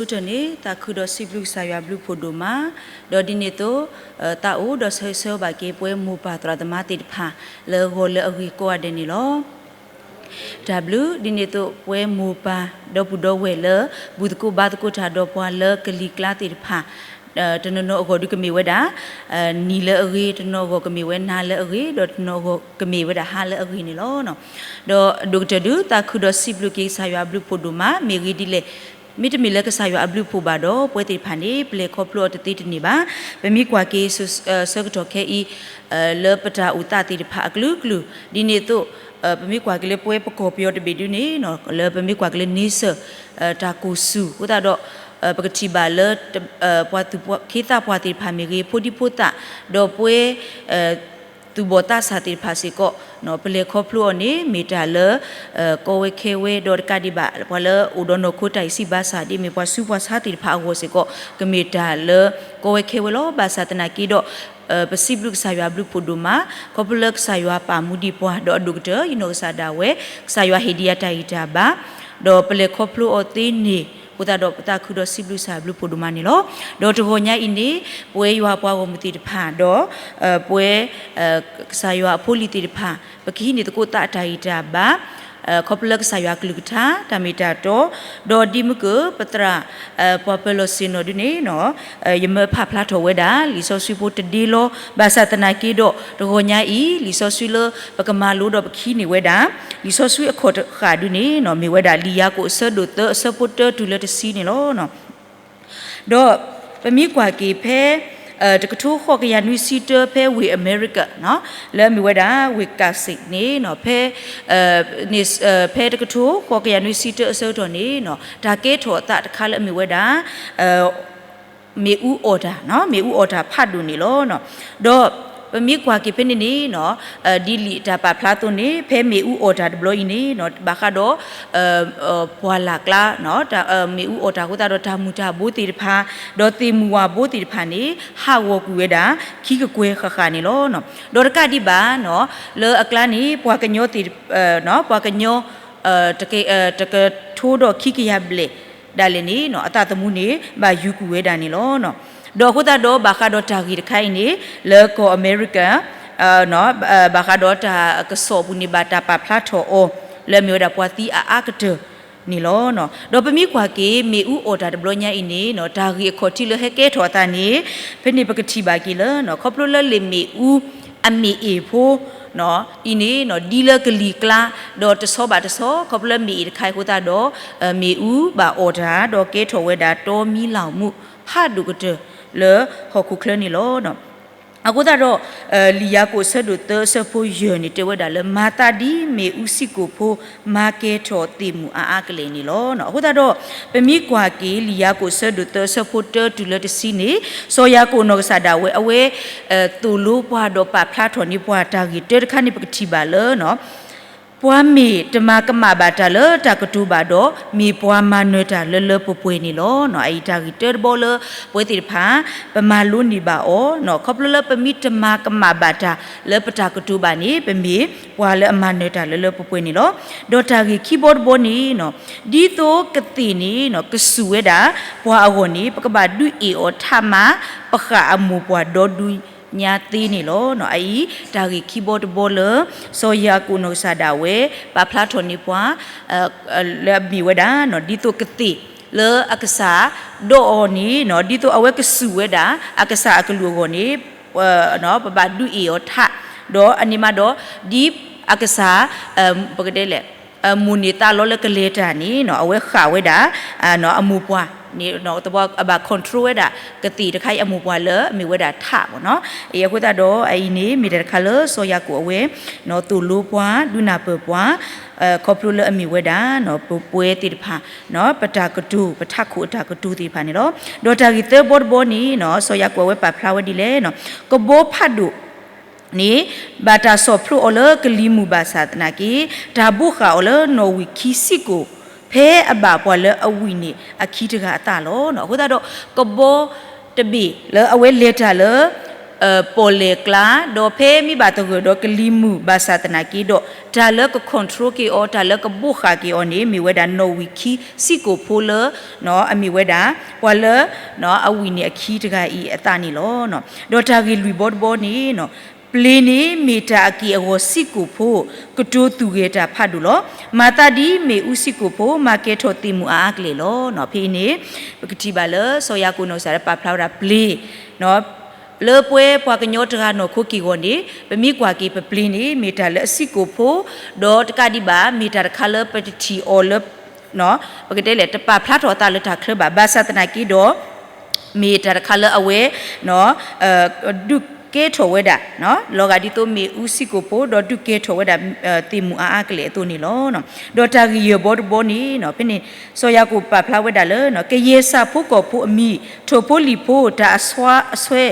အဆိကတၢၢ်န့ၣ် သးခုဒီးစံးဘျုးကစၢ်ယွၤဘျုးဖှိၣ်ဒိၣ်မး, ဒီးဒ်န့ၣ်အသိး သးအိၣ်ဒီးဆၢဂ့ၤဆၢဝါဘၣ်က့ၤပဝဲမိၢ်ပၢ်သရၣ်သမါသ့ၣ်တဖၣ် လၢဂီၤလၢအဂ့ၤကိးဂၤဒဲးန့ၣ်လီၤ. တၢ်ဘျုး ဒ်န့ၣ်အသိး ပဝဲမိၢ်ပၢ်ဒီပုၢ်ဒီဝဲၢ်လၢ ဘူၣ်သကိးဘါသကိးတၢ်ဒီးပှၤလၢကလံၤကျါသ့ၣ်တဖၣ် တနီၤနီၤအဂီၢ်ဒုးကမ့ၢ်ဝဲဒၣ် နံၤလၢအဂ့ၤ, တနီၤအဂီၢ်ကမ့ၢ်ဝဲနၤလၢအဂ့ၤ, ဒီးတနီၤအဂီၢ်ကမ့ၢ်ဝဲဒၣ်ဟါလၢအဂ့ၤန့ၣ်လီၤ. ဒီးအဒိၣ်ကတၢၢ်ဒုး သးခုဒီးစံးဘျုးက့ၤကစၢ်ယွၤအဘျုးဖှိၣ်ဒိၣ်မး မ့ၢ်ဂ့ၢ်ဒ်လဲၣ်, မ့တမ့ၢ်လၢကစၢ်ယွၤအဘျုးဖှိၣ်ဘၣ်ဒီး ပဝဲသ့ၣ်တဖၣ်န့ၣ် ပလဲၤခီဖျိအီၤတသ့တန့ၢ်ဘၣ်. ပမ့ၢ်ကွၢ်က့ၤ ဆၢကတီၢ်ခဲအံၤ လၢပတၢ်အိၣ်သးသ့ၣ်တဖၣ်အကလုာ်ကလုာ် ဒ်န့ၣ်အသိး ပမ့ၢ်ကွၢ်က့ၤလၢပဝဲပကီၢ်ပယီၤတဘ့ၣ်ဒုးန့ၣ် လၢပမ့ၢ်ကွၢ်က့ၤလၢ nature တၢ်ကိၢ်ဆူၣ် အဃိသတးဒီး ပကထံၣ်ဘၣ်လၢ ပှၤသူၣ်က့သးပှၢ်သ့ၣ်တဖၣ်မ့ၢ်ဂ့ၤ, ဖိဒံဖိသၣ်, ဒီးပဝဲ သူၣ်ဘီၣ်သးစၢ်သ့ၣ်တဖၣ်စ့ၢ်ကီး ပလဲၤခီဖျိအီၤန့ၣ် မ့ၢ်တၢ်လၢ ကီဝဲခဲဝဲ ဒီးတကးဒံးဘၣ် ပှၤလၢအိၣ်ဒီးနီၢ်ခိတၢ်အံၤစံးဘၣ်ဆၣ် ဒ်မ့ၢ်ပှၤဆူးပှၤဆါသ့ၣ်တဖၣ်အဂီၢ်စ့ၢ်ကီး ကမ့ၢ်တၢ်လၢ ကီဝဲခဲဝဲလီၤ. ဘၣ်ဆၣ်သနာ်က့ဒီး ပစံးဘျုးကစၢ်ယွၤဘျုးဖှိၣ်ဒိၣ်မး ခီဖျိလၢကစၢ်ယွၤပာ်မူဒံးပှၤ ဒီးအဒိၣ်ကတၢၢ် ယနီၢ်ကစၢ်ဒၣ်ဝဲ ကစၢ်ယွၤဟ့ၣ်ဒံးယၤတၢ်ဂံၢ်တၢ်ဘါ ဒီးပလဲၤခီဖျိအီၤသ့န့ၣ် အဃိသတးဒီးပသးခုဒီးစံးဘျုးကစၢ်ယွၤဘျုးဖှိၣ်ဒိၣ်မးန့ၣ်လီၤ. ဒီးတဂီၤညါအံၤန့ၣ် ပဝဲယွၤပှၤဂီၢ်မုၢ်သ့ၣ်တဖၣ် ဒီး ပဝဲ ကစၢ်ယွၤအဖိအလံၤသ့ၣ်တဖၣ် ပကဟံးန့ၢ်သကိးသးအတၢ်ဂံၢ်တၢ်ဘါ ခီဖျိလၢကစၢ်ယွၤအကလုၢ်ကထါ တၢ်မ့ၢ်တၢ်တီ ဒီးဒ်မုၢ်ကၢၢ်ပသရၣ် ပှၤပၢၤလီၢ်ဆ့ၣ်နီၤဒုးန့ၣ် ယမၢဖးဖျါထီၣ်ဝဲဒၣ် လံာ်စီဆှံဖိတဒ့လီၤ. ဘၣ်ဆၣ်သနာ်က့ဒီး တဂီၤညါအံၤ လံာ်စီဆှံလၢပကမၤလိဒီးပကဟံးန့ၢ်ဝဲဒၣ် လံာ်စီဆှံအခီၣ်တဃၣ်ဒုးန့ၣ် မ့ၢ်ဝဲဒၣ်လံာ်ယၤကိာ်အဆၢဒိၣ်သၢအဆၢဖိတၢတုၤလၢတဆံန့ၣ်လီၤ. ဒီးပမ့ၢ်ကွၢ်က့ၤဖဲ တကထိဃိးကယၤနွံဆံတၢ ဖဲဝ့ၢ်အမဲရကၤ လၢအမ့ၢ်ဝဲဒၣ် Wisconsin န့ၣ် ဖဲ ဖဲတကထိဃိးကယၤနွံဆံတၢအဆၢကတီၢ်န့ၣ် တၢ်ကဲထီၣ်အသးတခါလၢအမ့ၢ်ဝဲဒၣ် မ့ၣ်အူအီၣ်တၢ်, မ့ၣ်အူအီၣ်တၢ်ဖးဒိၣ်န့ၣ်လီၤ. ဒီးပမ့ၢ်ကွၢ်က့ၤဖဲန့ၣ်န့ၣ် ဒ်လံာ်တၢ်ပာ်ဖျါအသိးန့ၣ် ဖဲမ့ၣ်အူအီၣ်တၢ်တဘျီအံၤန့ၣ် ဘၣ်ဃးဒီး ပှၢ်လၢ်ကျါ မ့ၣ်အူအီၣ်တၢ်အဃိသတးဒီး တၢ်မုၢ်တၢ်ဘိသ့ၣ်တဖၣ် ဒီးသ့ၣ်မုၢ်ဝၣ်ဘိသ့ၣ်တဖၣ်န့ၣ် ဟးဂီၤကွံာ်ဝဲဒၣ် ခံကကွဲၢ်ဃၣ်ဃၣ်န့ၣ်လီၤ. ဒီးတကးဒံးဘၣ် လၢအကျါန့ၣ် ပှၤကညီသ့ၣ် ပှၤကညီ တကထိဒီးခံကယၤဘျဲၣ်ဒၣ်လဲာ်န့ၣ် အသးသမူန့ၣ် ဘၣ်ယုၤကွံာ်ဝဲဒၣ်န့ၣ်လီၤ. ဒီးအဃိသတးဒီး ဘၣ်ဃးဒီးတၢ်ဂ့ၢ်တခါအံၤန့ၣ် လၢကီၢ်အမဲရကၤ ဘၣ်ဃးဒီးတၢ်ကစီၣ်အပူၤန့ၣ် ဘၣ်တၢ်ပာ်ဖျါထီၣ်အီၤ လၢအမ့ၢ်ဝဲဒၣ်ပှၤသံအအါကတၢၢ်န့ၣ်လီၤ. ဒီးပမ့ၢ်ကွၢ်က့ၤ မ့ၣ်အူအီၣ်တၢ်တဘျီညါအံၤန့ၣ် တၢ်ဂ့ၢ်အခီၣ်ထံးလၢဟဲကဲထီၣ်အသးန့ၣ် ဖဲန့ၣ်ပကထံၣ်ဘၣ်က့ၤလၢ ခီဖျိလၢလ့ၣ်မ့ၣ်အူ အမ့ၣ်အ့ၣ်ဖိ အံၤန့ၣ် ဒ်လၢကလံၤကျါ ဒီးတဆီဘၣ်တဆီ ခီဖျိလၢမ့ၣ်အ့ၣ်တခါအံၤအဃိသတးဒီး မ့ၣ်အူဘၣ်အီၣ်တၢ် ဒီးကဲထီၣ်ဝဲဒၣ် တောမီးလောင်မှု ဖးဒိၣ်ကတၢၢ်လၢဟီၣ်ခိၣ်ချၢန့ၣ်လီၤ. အဃိသတးဒီး လံာ်ယၤကိာ်အဆၢဒိၣ်သၢအဆၢဖိယဲၢ်န့ၣ် တဲဝဲဒၣ်လၢ မၤသးဒ်မ့ၣ်အူစံၣ်ကိၣ်ဖိ မၤကဲထီၣ်သ့ၣ်မုၢ်အါအါကလဲာ်န့ၣ်လီၤ. အဃိသတးဒီး ပမ့ၢ်ကွၢ်က့ၤ လံာ်ယၤကိာ်အဆၢဒိၣ်သၢအဆၢဖိတၢတုၤလၢတဆံန့ၣ် စီၤယၤကိာ်အနီၢ်ကစၢ်ဒၣ်ဝဲ အဝဲ သိၣ်လိပှၤဒီးပာ်ဖျါထီၣ်န့ၢ်ပှၤတၢ်ဂ့ၢ်တၢတခါန့ၣ် ပကထံၣ်ဘၣ်လၢ ပှၤမ့ၢ်တမၤကမၣ်ဘၣ်တၢ်လၢတၢ်ကတိၤဘၣ်ဒီး မ့ၢ်ပှၤမၤနၢၤတၢ်လၢလၢပှဲၤပှဲၤန့ၣ်လီၤ. အအံၤတၢ်ဂ့ၢ်တၢတဘီလၢ ပဝဲသ့ၣ်တဖၣ် ပမၤလိန့ၢ်ဘၣ်အီၤ ခီဖျိလၢပမ့ၢ်တမၤကမၣ်ဘၣ်တၢ်လၢပတၢ်ကတိၤဘၣ်န့ၣ် ပမ့ၢ်ပှၤလၢအမၤနၢၤတၢ်လၢလၢပှဲၤပှဲၤန့ၣ်လီၤ. ဒီးတၢ်ဂ့ၢ်ခံဘီတဘီန့ၣ် ဒ်သိးကသ့ၣ်န့ၣ် ကစူၢ်ဝဲဒၣ် ပှၤအဂီၢ်န့ၣ် ပကဘၣ်ဒုးအ့ၣ်အီၤထးမး ပဃၣ်အမိၢ်ပှၢ်ဒီဒူညါသ့န့ၣ်လီၤ. အအံၤတၢ်ဂ့ၢ်ခံဘီတဘီလၢ စီၤယၤကိာ်နီၢ်ကစၢ်ဒၣ်ဝဲ ပာ်ဖျါထီၣ်န့ၢ်ပှၤ လၢအမ့ၢ်ဝဲဒၣ် ဒ်သိးကသ့ၣ်လၢအကစၢ်ဒိးအီၤန့ၣ် ဒ်သိးအဝဲကစူၢ်ဝဲဒၣ် အကစၢ်အကလုၢ်အဂီၢ်န့ၣ် ပဘၣ်ဒုးအ့ၣ်အီၤထး ဒီးအန့ၣ်မးဒီး ဒ်အကစၢ် ပကတဲလဲၣ် မိၢ်န့ၢ်သးလီလၢကလဲၤတၢ်န့ၣ် အဝဲဃၣ်ဝဲဒၣ် အမိၢ်ပှၢ်န့ၣ် အဘၣ် control ဝဲဒၣ် ကသ့ၣ်တခါအံၤအမိၢ်ပှၢ်လၢအမ့ၢ်ဝဲဒၣ်ထးမ့ၢ်နီၤ. အဃိသတးဒီးအအံၤန့ၣ် မ့ၢ်တၢ်တခါလၢစီၤယၤကိာ်အဝဲ သိၣ်လိပှၤ ဒုးနၢ်ပၢၢ်ပှၤ ခီဖျိလၢအမ့ၢ်ဝဲဒၣ် ပဝဲသ့ၣ်တဖၣ် ပတၢ်ကတိၤ ပထးခိၣ်အတၢ်ကတိၤသ့ၣ်တဖၣ်န့ၣ်လီၤ. ဒီးတၢ်ဂ့ၢ်သၢဘီတဘီန့ၣ် စီၤယၤကိာ်အဝဲပာ်ဖျါဝဲဒ်လဲၣ် ကဘီဖးဒိၣ် န့ၣ် ဘၣ်တၢ်ဆီၣ်ဖျိးအီၤလၢကလံၤမုၢ်ဘၣ်ဆၣ်သနာ်က့ တၢ်ဘိးဃာ်အီၤလၢနီၣ်ဝံာ်ခံဆံကိၣ် ဖဲအဘၣ်ပှၤလၢအဝံၣ်န့ၢ်အခံတဂၤအသးလီၤ. အဃိသတးဒီး ကဘီတဘ့ၣ်လၢအဝဲလဲၤတၢ်လၢ ပီၣ်လဲၣ်ကျါ ဒီးဖဲမ့ၢ်ဘၣ်သဂၢၢ်ဒီးကလံၤမုၢ် ဘၣ်ဆၣ်သနာ်က့ဒီး တၢ်လၢက control က့ၤအီၤ တၢ်လၢကဘိးဃာ်က့ၤအီၤန့ၣ် မ့ၢ်ဝဲဒၣ်နီၣ်ဝံာ်ခံဆံးကိာ်ဖိလၢ အမ့ၢ်ဝဲဒၣ် ပှၤလၢ အဝံာ်န့ၢ်အခံတဂၤအံၤအသးန့ၣ်လီၤ. ဒီးတၢ်ဂ့ၢ်လွံၢ်ဘီတဘီန့ၣ် ပျ့ၤန့ၣ်မ့ၢ်တၢ်အက့ၢ်အဂီၤဆံးကိာ်ဖိ ကတိၤသူၣ်ဂဲၤတၢ်ဖးဒိၣ်လီၤ. မၤသးဒ်မ့ၣ်အူဆံးကိာ်ဖိ မၤကဲၤထီၣ်သ့ၣ်မုၣ်အါအါကလဲာ်လီၤ. ဖဲအံၤန့ၣ် ပကထံၣ်ဘၣ်လၢစီၤယၤကိာ်နီၢ်ကစၢ်ဒၣ်ပာ်ဖျါဝဲဒၣ်ပျ့ၤ လၢပဝဲပှၤကညီတဂၤနီၢ်ခိက့ၢ်ဂီၤန့ၣ် ပမ့ၢ်ကွၢ်က့ၤပပျ့ၤန့ၣ် မ့ၢ်တၢ်လၢအဆံးကိာ်ဖိ ဒီးတကးဒံးဘၣ် မ့ၢ်တၢ်တခါလၢပတထံၣ်အီၤလၢ ပကတဲလဲၣ် တပာ်ဖျါထီၣ်အသးလၢတၢ်ချၢဘၣ်. ဘၣ်ဆၣ်သနာ်က့ဒီး မ့ၢ်တၢ်တခါလၢအဝဲ ဒုးကဲထီၣ်ဝဲဒၣ် လီၤဂာ်ဒ်သိးမ့ၣ်အူဆံးကိာ်ဖိ ဒီးဒုးကဲထီၣ်ဝဲဒၣ် သ့ၣ်မုၣ်အါအါကလဲာ်အသိးန့ၣ်လီၤ. ဒီးတၢ်ဂ့ၢ်ယဲၢ်ဘီတဘီန့ၣ် ဖဲန့ၣ် စီၤယၤကိာ်ပာ်ဖျါဝဲဒၣ်လၢ ကယဲၢ်ဆၣ်ဖိကီၢ်ဖိအမံၤ ထိၣ်ဖိလံၣ်ဖိ တၢ်အစွါအစွဲ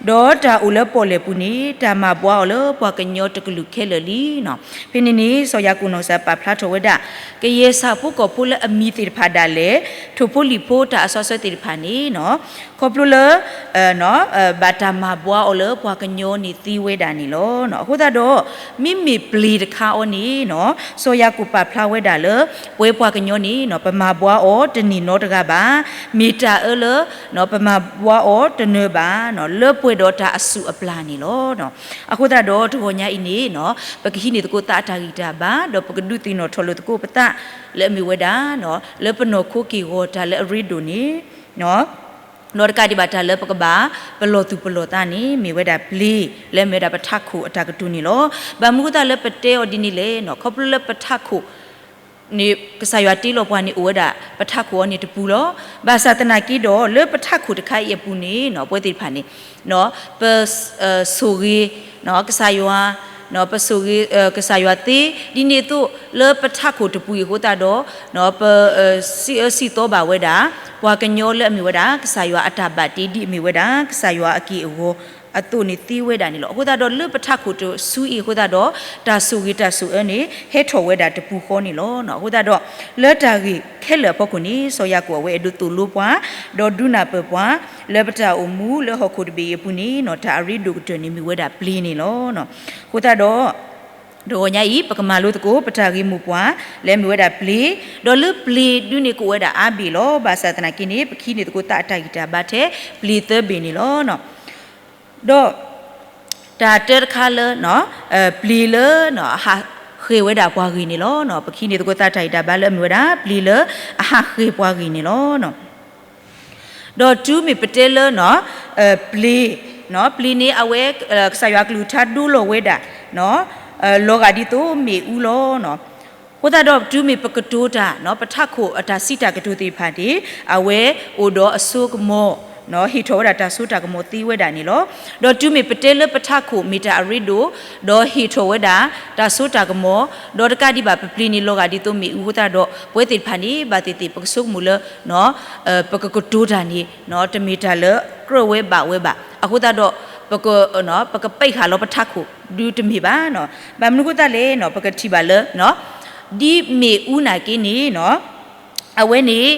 ဒီးတၢ်အိၣ်လၢပီၣ်လဲၣ်ပူၤန့ၣ် တၢ်မၤဘှါအီၤလၢပှၤကညီတကလုာ်ခဲလၢာ်လံ. ဖဲန့ၣ်န့ၣ် စီၤယၤကိာ်နီၢ်ကစၢ်ပာ်ဖျါထီၣ်ဝဲဒၣ် ကယဲၢ်ဆၣ်ဖိကီၢ်ဖိလၢအမံၤသ့ၣ်တဖၣ်ဒၣ်လဲာ် ထိၣ်ဖိလံၣ်ဖိတၢ်အစွါစွဲသ့ၣ်တဖၣ်န့ၣ် ခီဖျိလၢ ဘၣ်တၢ်မၤဘှါအီၤလၢပှၤကညီန့ၣ်သ့ဝဲဒၣ်န့ၣ်လီၤ. အဃိသတးဒီး မ့မ့ၢ်ပျ့ၤတခါအံၤန့ၣ် စီၤယၤကိာ်ပာ်ဖျါဝဲဒၣ်လၢ ပဝဲပှၤကညီန့ၣ် ပမၤဘှါအီၤတန့ၢ်နီတဂၤဘၣ်. မ့ၢ်တၢ်အၢလၢ ပမၤဘှါအီၤတနၢၤဘၣ် လၢပှဲၤဒီးတၢ်အစူၢ်အပျၢ်န့ၣ်လီၤ. အဃိသတးဒီးတဂီၤညါအံၤန့ၣ် ပကဟံးန့ၢ်သကိးသးအတၢ်ဂံၢ်တၢ်ဘါ ဒီးပကဒုးသ့ၣ်နီၣ်ထီၣ်လိာ်သကိးပသး လၢအမ့ၢ်ဝဲဒၣ် လၢပနီၢ်ခိက့ၢ်ဂီၤတၢ်လၢအရ့ဒိၣ်န့ၣ် ဒီးတကးဒံးဘၣ်တၢ်လၢပကဘၣ်ပလီၢ်သူၣ်ပလီၢ်သးန့ၣ် မ့ၢ်ဝဲဒၣ်ပျ့ၤ လၢအမ့ၢ်ဝဲဒၣ်ပထးခိၣ်အတၢ်ကတိၤန့ၣ်လီၤ. ဘၣ်မနုၤအဃိသတးလၢပတဲအီၤဒ်န့ၣ်လဲၣ် ခီဖျိလၢပထးခိၣ်န့ၣ် ကစၢ်ယွၤတ့လီၤပှၤန့ၣ်အိၣ်ဝဲဒၣ် ပထးခိၣ်အီၤန့ၣ်တပူၤလီၤ. ဘၣ်ဆၣ်သနာ်က့ဒီး လၢပထးခိၣ်တခါအံၤအပူၤန့ၣ် ပဝဲသ့ၣ်တဖၣ်န့ၣ် ပဆိၣ်ဂ့ၤ ကစၢ်ယွၤ ပဆိၣ်ဂ့ၤ ကစၢ်ယွၤသ့ ဒ်န့ၣ်အသိး လၢပထးခိၣ်တပူၤအံၤအဃိသတးဒီး ပစံးအၢစံးသီဘၣ်ဝဲဒၣ် ပှၤကညီလၢအမ့ၢ်ဝဲဒၣ် ကစၢ်ယွၤအတၢ်ဘၣ်တ့ ဒ်အမ့ၢ်ဝဲဒၣ် ကစၢ်ယွၤအက့ၢ်အဂီၤအသိးန့ၣ်သ့ဝဲဒၣ်န့ၣ်လီၤ. အဃိသတးဒီးလၢပထးခိၣ်တစုအံၤအဃိသတးဒီး တၢ်ဆိၣ်ဂ့ၤတၢ်ဆိၣ်အၢန့ၣ် ဟဲထီၣ်ဝဲဒၣ်တပူၤဃီန့ၣ်လီၤ. အဃိသတးဒီး လၢတၢ်ဂ့ၢ်ခဲလၢာ်အဖီခိၣ်န့ၣ် စီၤယၤကိာ်အဝဲအဲၣ်ဒိးသိၣ်လိပှၤ ဒီးဒုးနၢ်ပၢၢ်ပှၤ လၢပတၢ်အိၣ်မူလၢဟီၣ်ခိၣ်တဘ့ၣ်အံၤအပူၤန့ၣ် တၢ်အရ့ဒိၣ်ကတၢၢ်န့ၣ်မ့ၢ်ဝဲဒၣ်ပျ့ၤန့ၣ်လီၤ. အဃိသတးဒီး တဂီၤညါအံၤ ပကမၤလိသကိး ပတၢ်ဂ့ၢ်မိၢ်ပှၢ် လၢအမ့ၢ်ဝဲဒၣ်ပျ့ၤ, ဒီးလၢပျ့ၤဒုးန့ၣ်ကအိၣ်ဝဲဒၣ်အါဘ့ၣ်လီၤ. ဘၣ်ဆၣ်သနာ်က့န့ၣ် ပကဟံးန့ၢ်သကိးသးအတၢ်ဂံၢ်တၢ်ဘါထဲ ပျ့ၤသၢဘ့ၣ်န့ၣ်လီၤ. ဒီး တၢ်တၢတခါလၢ ပျ့ၤလၢ အဟးဃ့ၢ်ဝဲဒၣ်ပှၤဂ့ၢ်န့ၣ်လီၤ. ပကဟံးန့ၢ်သကိးသးတၢ်ဂံၢ်တၢ်ဘါလၢအမ့ၢ်ဝဲဒၣ် ပျ့ၤလၢအဟးဃ့ၢ်ပှၤဂ့ၢ်န့ၣ်လီၤ. ဒီးတုၤမ့ၢ်ပတဲလၢ ပျ့ၤ, ပျ့ၤန့ၣ်အဝဲ ကစၢ်ယွၤအကလုၢ်ကထါဒိလီၤဝဲဒၣ် လီၤဂာ်ဒ်သိးမ့ၣ်အူလီၤ. အဃိသတးဒီးတုၤမ့ၢ်ပကတိၤတၢ် ပထးခိၣ်အတၢ်စံးတၢ်ကတိၤသ့ၣ်တဖၣ်န့ၣ် အဝဲအိၣ်ဒီးအစိကမီၤ ဟ့ၣ်ထီၣ်ဝဲဒၣ်တၢ်စိတၢ်ကမီၤသ့ဝဲဒၣ်န့ၣ်လီၤ. ဒီးတုၤမ့ၢ်ပတဲလၢပထးခိၣ်မ့ၢ်တၢ်အရ့ဒိၣ် ဒီးဟ့ၣ်ထီၣ်ဝဲဒၣ်တၢ်စိတၢ်ကမီၤ ဒီးတကးဒံးဘၣ်ပပျ့ၤန့ၣ်လီၤဂာ်ဒ်သိးမ့ၣ်အူအဃိသတးဒီး ပဝဲသ့ၣ်တဖၣ်န့ၣ် ဘၣ်သ့ၣ်သ့ၣ်ပကဆိကမိၣ်လၢ ပကကတိၤတၢ်န့ၣ် တမ့ၢ်တၢ်လၢကြၢးဝဲဘၣ်ဝဲဘၣ်. အဃိသတးဒီး ပက ပကပဲာ်ဃာ်လီၤပထးခိၣ်ဒုးတမ့ၢ်ဘၣ်. ဘၣ်မနုၤအဃိသတးလဲၣ် ပကထံၣ်ဘၣ်လၢ ဒ်မ့ၣ်အူနာ်က့န့ၣ် အဝဲန့ၣ်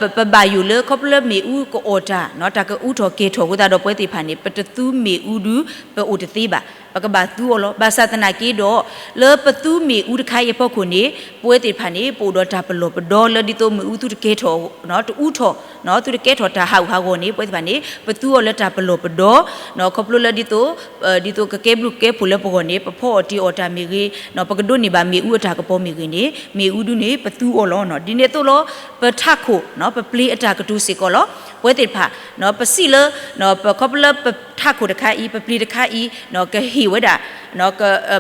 ပဘၣ်ယိၣ်လၢခီဖျိလၢမ့ၣ်အူကအီၣ်တၢ် တၢ်ကအူထီၣ်ကဲၤထီၣ်အဃိသတးဒီး ပဝဲသ့ၣ်တဖၣ်န့ၣ် ပတသူမ့ၣ်အူဒုး ပအိၣ်တသ့ဘၣ်. ပကဘၣ်သူအီၤလီၤ. ဘၣ်ဆၣ်သနာ်က့ဒီး လၢပသူမ့ၣ်အူတခါအံၤအဖီခိၣ်န့ၣ် ပဝဲသ့ၣ်တဖၣ်န့ၣ် ပအိၣ်ဒီးတၢ်ပလီၢ်ပဒီလၢဒ်သိးမ့ၣ်အူသုတကဲထီၣ် တအူထီၣ် သုတကဲထီၣ်တၢ်ဟးဂူာ်ဟးဂီၤန့ၣ် ပဝဲသ့ၣ်တဖၣ်န့ၣ် ပသူအီၤလၢတၢ်ပလီၢ်ပဒီ ခီဖျိလၢဒ်သိး ဒ်သိးကကဲဘျုးကဲဖှိၣ်လၢပဂီၢ်န့ၣ် ပဖီအီၣ်တ့ၢ်အီၣ်တၢ်မ့ၢ်ဂ့ၤ ပကဒိးန့ၢ်ဘၣ်မ့ၣ်အူအတၢ်ကပီၤမ့ၢ်ဂ့ၤန့ၣ် မ့ၣ်အူဒုးန့ၣ် ပသူအီၤလီၤ. ဒ်န့ၣ်အသိးလီၤ ပထးခိၣ် ပပျ့ၤအတၢ်ကတိၤစ့ၢ်ကီးလီၤ. ပဝဲသ့ၣ်တဖၣ် ပစံးလၢ ပခီဖျိလၢပထးခိၣ်တခါအံၤ ပပျ့ၤတခါအံၤ ကဟ့ၣ်ဝဲဒၣ်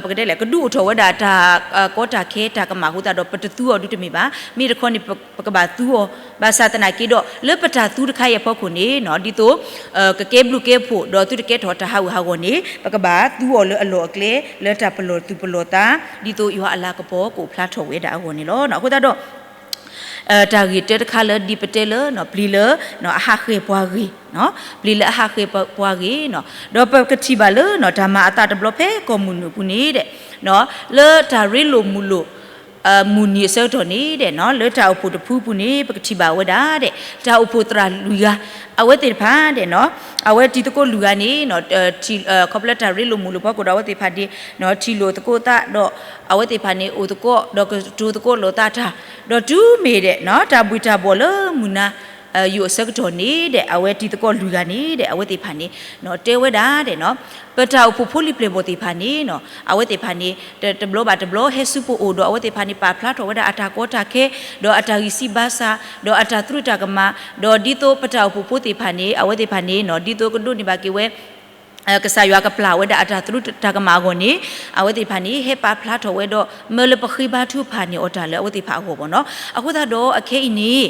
ပကတဲလဲၣ် ကဒုးအိၣ်ထီၣ်ဝဲဒၣ်တၢ်ကီတၢ်ခဲတၢ်ကမၣ်အဃိသတးဒီး ပတသူအီၤဒုးတမ့ၢ်ဘၣ်. မ့ၢ်တခီန့ၣ် ပကဘၣ်သူအီၤ. ဘၣ်ဆၣ်သနာ်က့ဒီး လၢပတၢ်သူတခါအံၤအဖီခိၣ်န့ၣ် ဒ်သိး ကကဲဘျုးကဲဖှိၣ် ဒီးသုတကဲထီၣ်တၢ်ဟးဂူာ်ဟးဂီၤန့ၣ် ပကဘၣ်သူအီၤလၢအလီၢ်အကျဲ လၢတၢ်ပလီၢ်သူၣ်ပလီၢ်သး ဒ်သိးယွၤအလၤကပီၤကအိၣ်ဖျါထီၣ်ဝဲဒၣ်အဂီၢ်န့ၣ်လီၤ. အဃိသတးဒီး တၢ်ဂ့ၢ်တၢတခါလၢဒ်ပတဲလၢ ပျ့ၤလၢ အဟးဃ့ၢ်ပှၤဂ့ၢ်, ပျ့ၤလၢအဟးဃ့ၢ်ပှၤဂ့ၢ်, ဒီးပကထံၣ်ဘၣ်လၢ တၢ်မၤအသးတဘျီဖဲကီၢ်မုၢ်နုာ်အပူၤန့ၣ် လၢတၢ်ရ့လိာ်မုာ်လိာ် မုၢ်နံၤအဆၢကတီၢ်န့ၣ်ဒီး လၢတၢ်အိၣ်ဖှိၣ်တဖုပူၤန့ၣ် ပကထံၣ်ဘၣ်ဝဲဒၣ်ဒီး တၢ်အိၣ်ဖှိၣ်သရၣ်လွံၢ်ဂၤ အဝဲသ့ၣ်တဖၣ်ဒီး အဝဲတံၤသကိးလွံၢ်ဂၤန့ၣ် ခီဖျိလၢတၢ်ရ့လိာ်မုာ်လိာ်ဖီခိၣ်ဒီး အဝဲသ့ၣ်တဖၣ်န့ၣ် ထံၣ်လိာ်သကိးသးဒီး အဝဲသ့ၣ်တဖၣ်န့ၣ် အိၣ်သကိးဒီးကတိၤသကိးလိာ်သးတၢ် ဒီးတုၤမ့ၢ်ဒီး တၢ်ဘှံးတၢ်ဘှီၣ်လၢမုၢ်နၤ ယိာ်အဆၢကတီၢ်န့ၣ်ဒီး အဝဲတံၤသကိးလွံၢ်ဂၤန့ၣ်ဒီး အဝဲသ့ၣ်တဖၣ်န့ၣ် တဲဝဲဒၣ်ဒီး ပတၢ်အိၣ်ဖှိၣ်ဖိလံၤပျဲၢ်ဘီၣ်သ့ၣ်တဖၣ်န့ၣ် အဝဲသ့ၣ်တဖၣ်န့ၣ် တဘျီဘၣ်တဘျီဟဲဆူပအိၣ်ဒီး အဝဲသ့ၣ်တဖၣ်န့ၣ် ပာ်ဖျါထီၣ်ဝဲဒၣ်အတၢ်ကီတၢ်ခဲ ဒီးအတၢ်ဂံၢ်စၢ်ဘါစၢ် ဒီးအတၢ်သရူးတၢ်ကမၣ် ဒီးဒ်သိးပတၢ်အိၣ်ဖှိၣ်ဖိသ့ၣ်တဖၣ်န့ၣ် အဝဲသ့ၣ်တဖၣ်န့ၣ် ဒ်သိးကဒိးန့ၢ်ဘၣ်က့ၤဝဲ ကစၢ်ယွၤကပျၢ်ဝဲဒၣ်အတၢ်သရူးတၢ်ကမၣ်အဂီၢ်န့ၣ် အဝဲသ့ၣ်တဖၣ်န့ၣ် ဟဲပာ်ဖျါထီၣ်ဝဲဒီး မၢလၢပဃ့ဘါထုကဖၣ်န့ၢ်အီၤတၢ်လၢအဝဲသ့ၣ်တဖၣ်အဂီၢ်ဘၣ်နီၤ. အဃိသတးဒီးအခဲအံၤန့ၣ်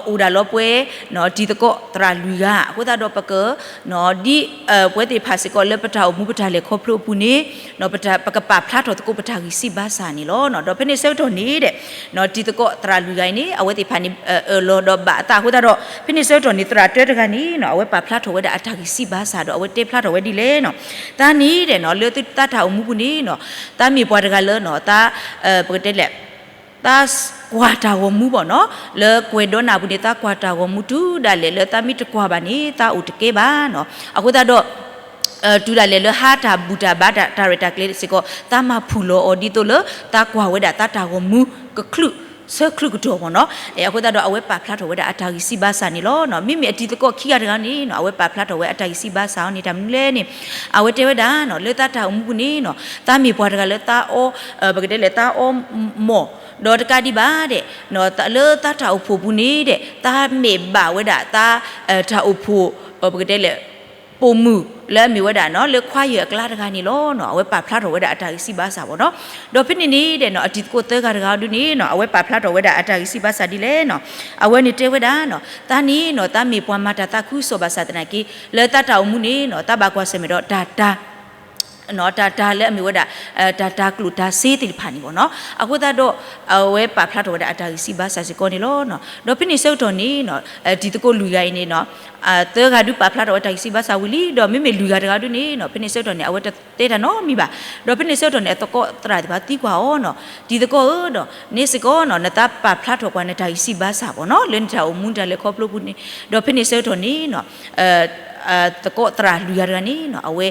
အိၣ်ဒၣ်လီၤပှဲၤ တံၤသကိးသရၣ်လွံၢ်ဂၤ အဃိသတးဒီးပက ဒ်ပဝဲသ့ၣ်တဖၣ်စ့ၢ်ကီးလၢပတၢ်အိၣ်မူပတၢ်လဲၤခီဖျိအပူၤန့ၣ် ပကပာ်ဖျါထီၣ်သကိးပတၢ်ဂံၢ်စၢ်ဘါစၢ်န့ၣ်လီၤ. ဒီးဖဲန့ၣ်ဆၢကတီၢ်န့ၣ်ဒီး တံၤသကိးသရၣ်လွံၢ်ဂၤအံၤန့ၣ် အဝဲသ့ၣ်တဖၣ်န့ၣ် အၢၣ်လီၤဒီးဘၣ်အသးအဃိသတးဒီး ဖဲန့ၣ်ဆၢကတီၢ်န့ၣ် သရၣ်တၢတဂၤန့ၣ် အဝဲပာ်ဖျါထီၣ်ဝဲဒၣ်အတၢ်ဂံၢ်စၢ်ဘါစၢ်ဒီး အဝဲတဲဖျါထီၣ်ဝဲဒ်လဲၣ်နီၤ. သးန့ၣ်ဒီး လၢသးတၢ်အိၣ်မူပူၤန့ၣ် သးမ့ၢ်ပှၤတဂၤလၢ သး ပကတဲလဲၣ် သးကွၢ်တၢ်ဂီၤမူဘၣ်နီၤ, လၢကွဲၤဒီနၢ်ပူၤန့ၣ် သးကွၢ်တၢ်ဂီၤမူတုၤဒၣ်လဲာ်လၢသးမ့ၢ်တကွၢ်ဘၣ်န့ၣ် သးအိၣ်တကဲဘၣ်နီၤ. အဃိသတးဒီး တုၤဒၣ်လဲာ်လၢဟါတၢ်ဘူၣ်တၢ်ဘါတၢ်ရဲၣ်တၢ်ကျဲၤစ့ၢ်ကီး သးမၤဖုၣ်လီၤအီၤဒ်သိးလၢ သးကွၢ်ဝဲဒၣ်သးတၢ်ဂီၤမူ ကချုးဆၢချုးကတီၢ်ဘၣ်နီၤ. အဃိသတးဒီးအဝဲပာ်ဖျါထီၣ်ဝဲဒၣ်အတၢ်ဂံၢ်စၢ်ဘါစၢ်န့ၣ်လီၤ. မ့မ့ၢ်အတံၤသကိးခံဂၤတဂၤန့ၣ် အဝဲပာ်ဖျါထီၣ်ဝဲအတၢ်ဂံၢ်စၢ်ဘါစၢ်အီၤန့ၣ် တၢ်မနုၤလဲၣ်န့ၣ် အဝဲတဲဝဲဒၣ် လၢသးတၢ်အိၣ်မူပူၤန့ၣ် သးမ့ၢ်ပှၤတဂၤလၢသးအီ ပကတဲလဲၣ် သးအီမီၢ် ဒီးတကးဒံးဘၣ်ဒီး လၢသးတၢ်အိၣ်ဖှိၣ်ပူၤန့ၣ်ဒီး သးမ့ၢ်ဘၣ်ဝဲဒၣ်သး တၢ်အိၣ်ဖှိၣ် ပကတဲလဲၣ် ပိာ်မုၣ်လၢအမ့ၢ်ဝဲဒၣ် လၢခွါယဲၢ်အကျါတဂၤန့ၣ်လီၤ. အဝဲပာ်ဖျါထီၣ်ဝဲဒၣ်အတၢ်ဂံၢ်စၢ်ဘါစၢ်ဘၣ်နီၤ. ဒီးဖဲန့ၣ်န့ၣ်ဒီး အတံၤသကိးသၢဂၤတဂၤဒုန့ၣ် အဝဲပာ်ဖျါထီၣ်ဝဲဒၣ်အတၢ်ဂံၢ်စၢ်ဘါစၢ်ဒ်လဲၣ်နီၤ. အဝဲန့ၣ်တဲဝဲဒၣ် သးန့ၣ် သးမ့ၢ်ပှၤမၤတၢ်သးခုကစီၣ်ဘၣ်ဆၣ်သနာ်က့ လၢသးတၢ်အိၣ်မူန့ၣ် သးဘၣ်ကွၢ်ဆၢၣ်မဲာ်ဒီးတၢ်တၢ် တၢ်တၢ်လၢအမ့ၢ်ဝဲဒၣ် တၢ်တၢ်ကျိၣ်တၢ်စ့သ့ၣ်တဖၣ်န့ၣ်ဘၣ်နီၤ. အဃိသတးဒီး အဝဲပာ်ဖျါထီၣ်ဝဲဒၣ်အတၢ်ဂံၢ်စၢ်ဘါစၢ်စ့ၢ်ကီးန့ၣ်လီၤ. ဒီးဖဲန့ၣ်ဆၢကတီၢ်န့ၣ် တံၤသကိးလွံၢ်ဂၤအံၤန့ၣ် သၢဂၤဒုပာ်ဖျါထီၣ်ဝဲတၢ်ဂံၢ်စၢ်ဘါစၢ်ဝံၤလံ, ဒီးမ့မ့ၢ်လွံၢ်ဂၤတဂၤဒုန့ၣ် ဖဲန့ၣ်ဆၢကတီၢ်န့ၣ် အဝဲတတဲတၢ်နီတမံၤဘၣ်. ဒီးဖဲန့ၣ်ဆၢကတီၢ်န့ၣ် အသကိးသရၣ်သ့ၣ်တဖၣ်သံကွၢ်အီၤနီၤ, တံၤသကိးဧၢဒီး န့ၣ်စ့ၢ်ကီးနီၤ နသးပာ်ဖျါထီၣ်ကွၢ်နတၢ်ဂံၢ်စၢ်ဘါစၢ်ဘၣ်နီၤ လၢနတၢ်အိၣ်မူနတၢ်လဲၤခီဖျိပူၤန့ၣ်, ဒီးဖဲန့ၣ်ဆၢကတီၢ်န့ၣ် သကိးသရၣ်လွံၢ်ဂၤတဂၤန့ၣ် အဝဲ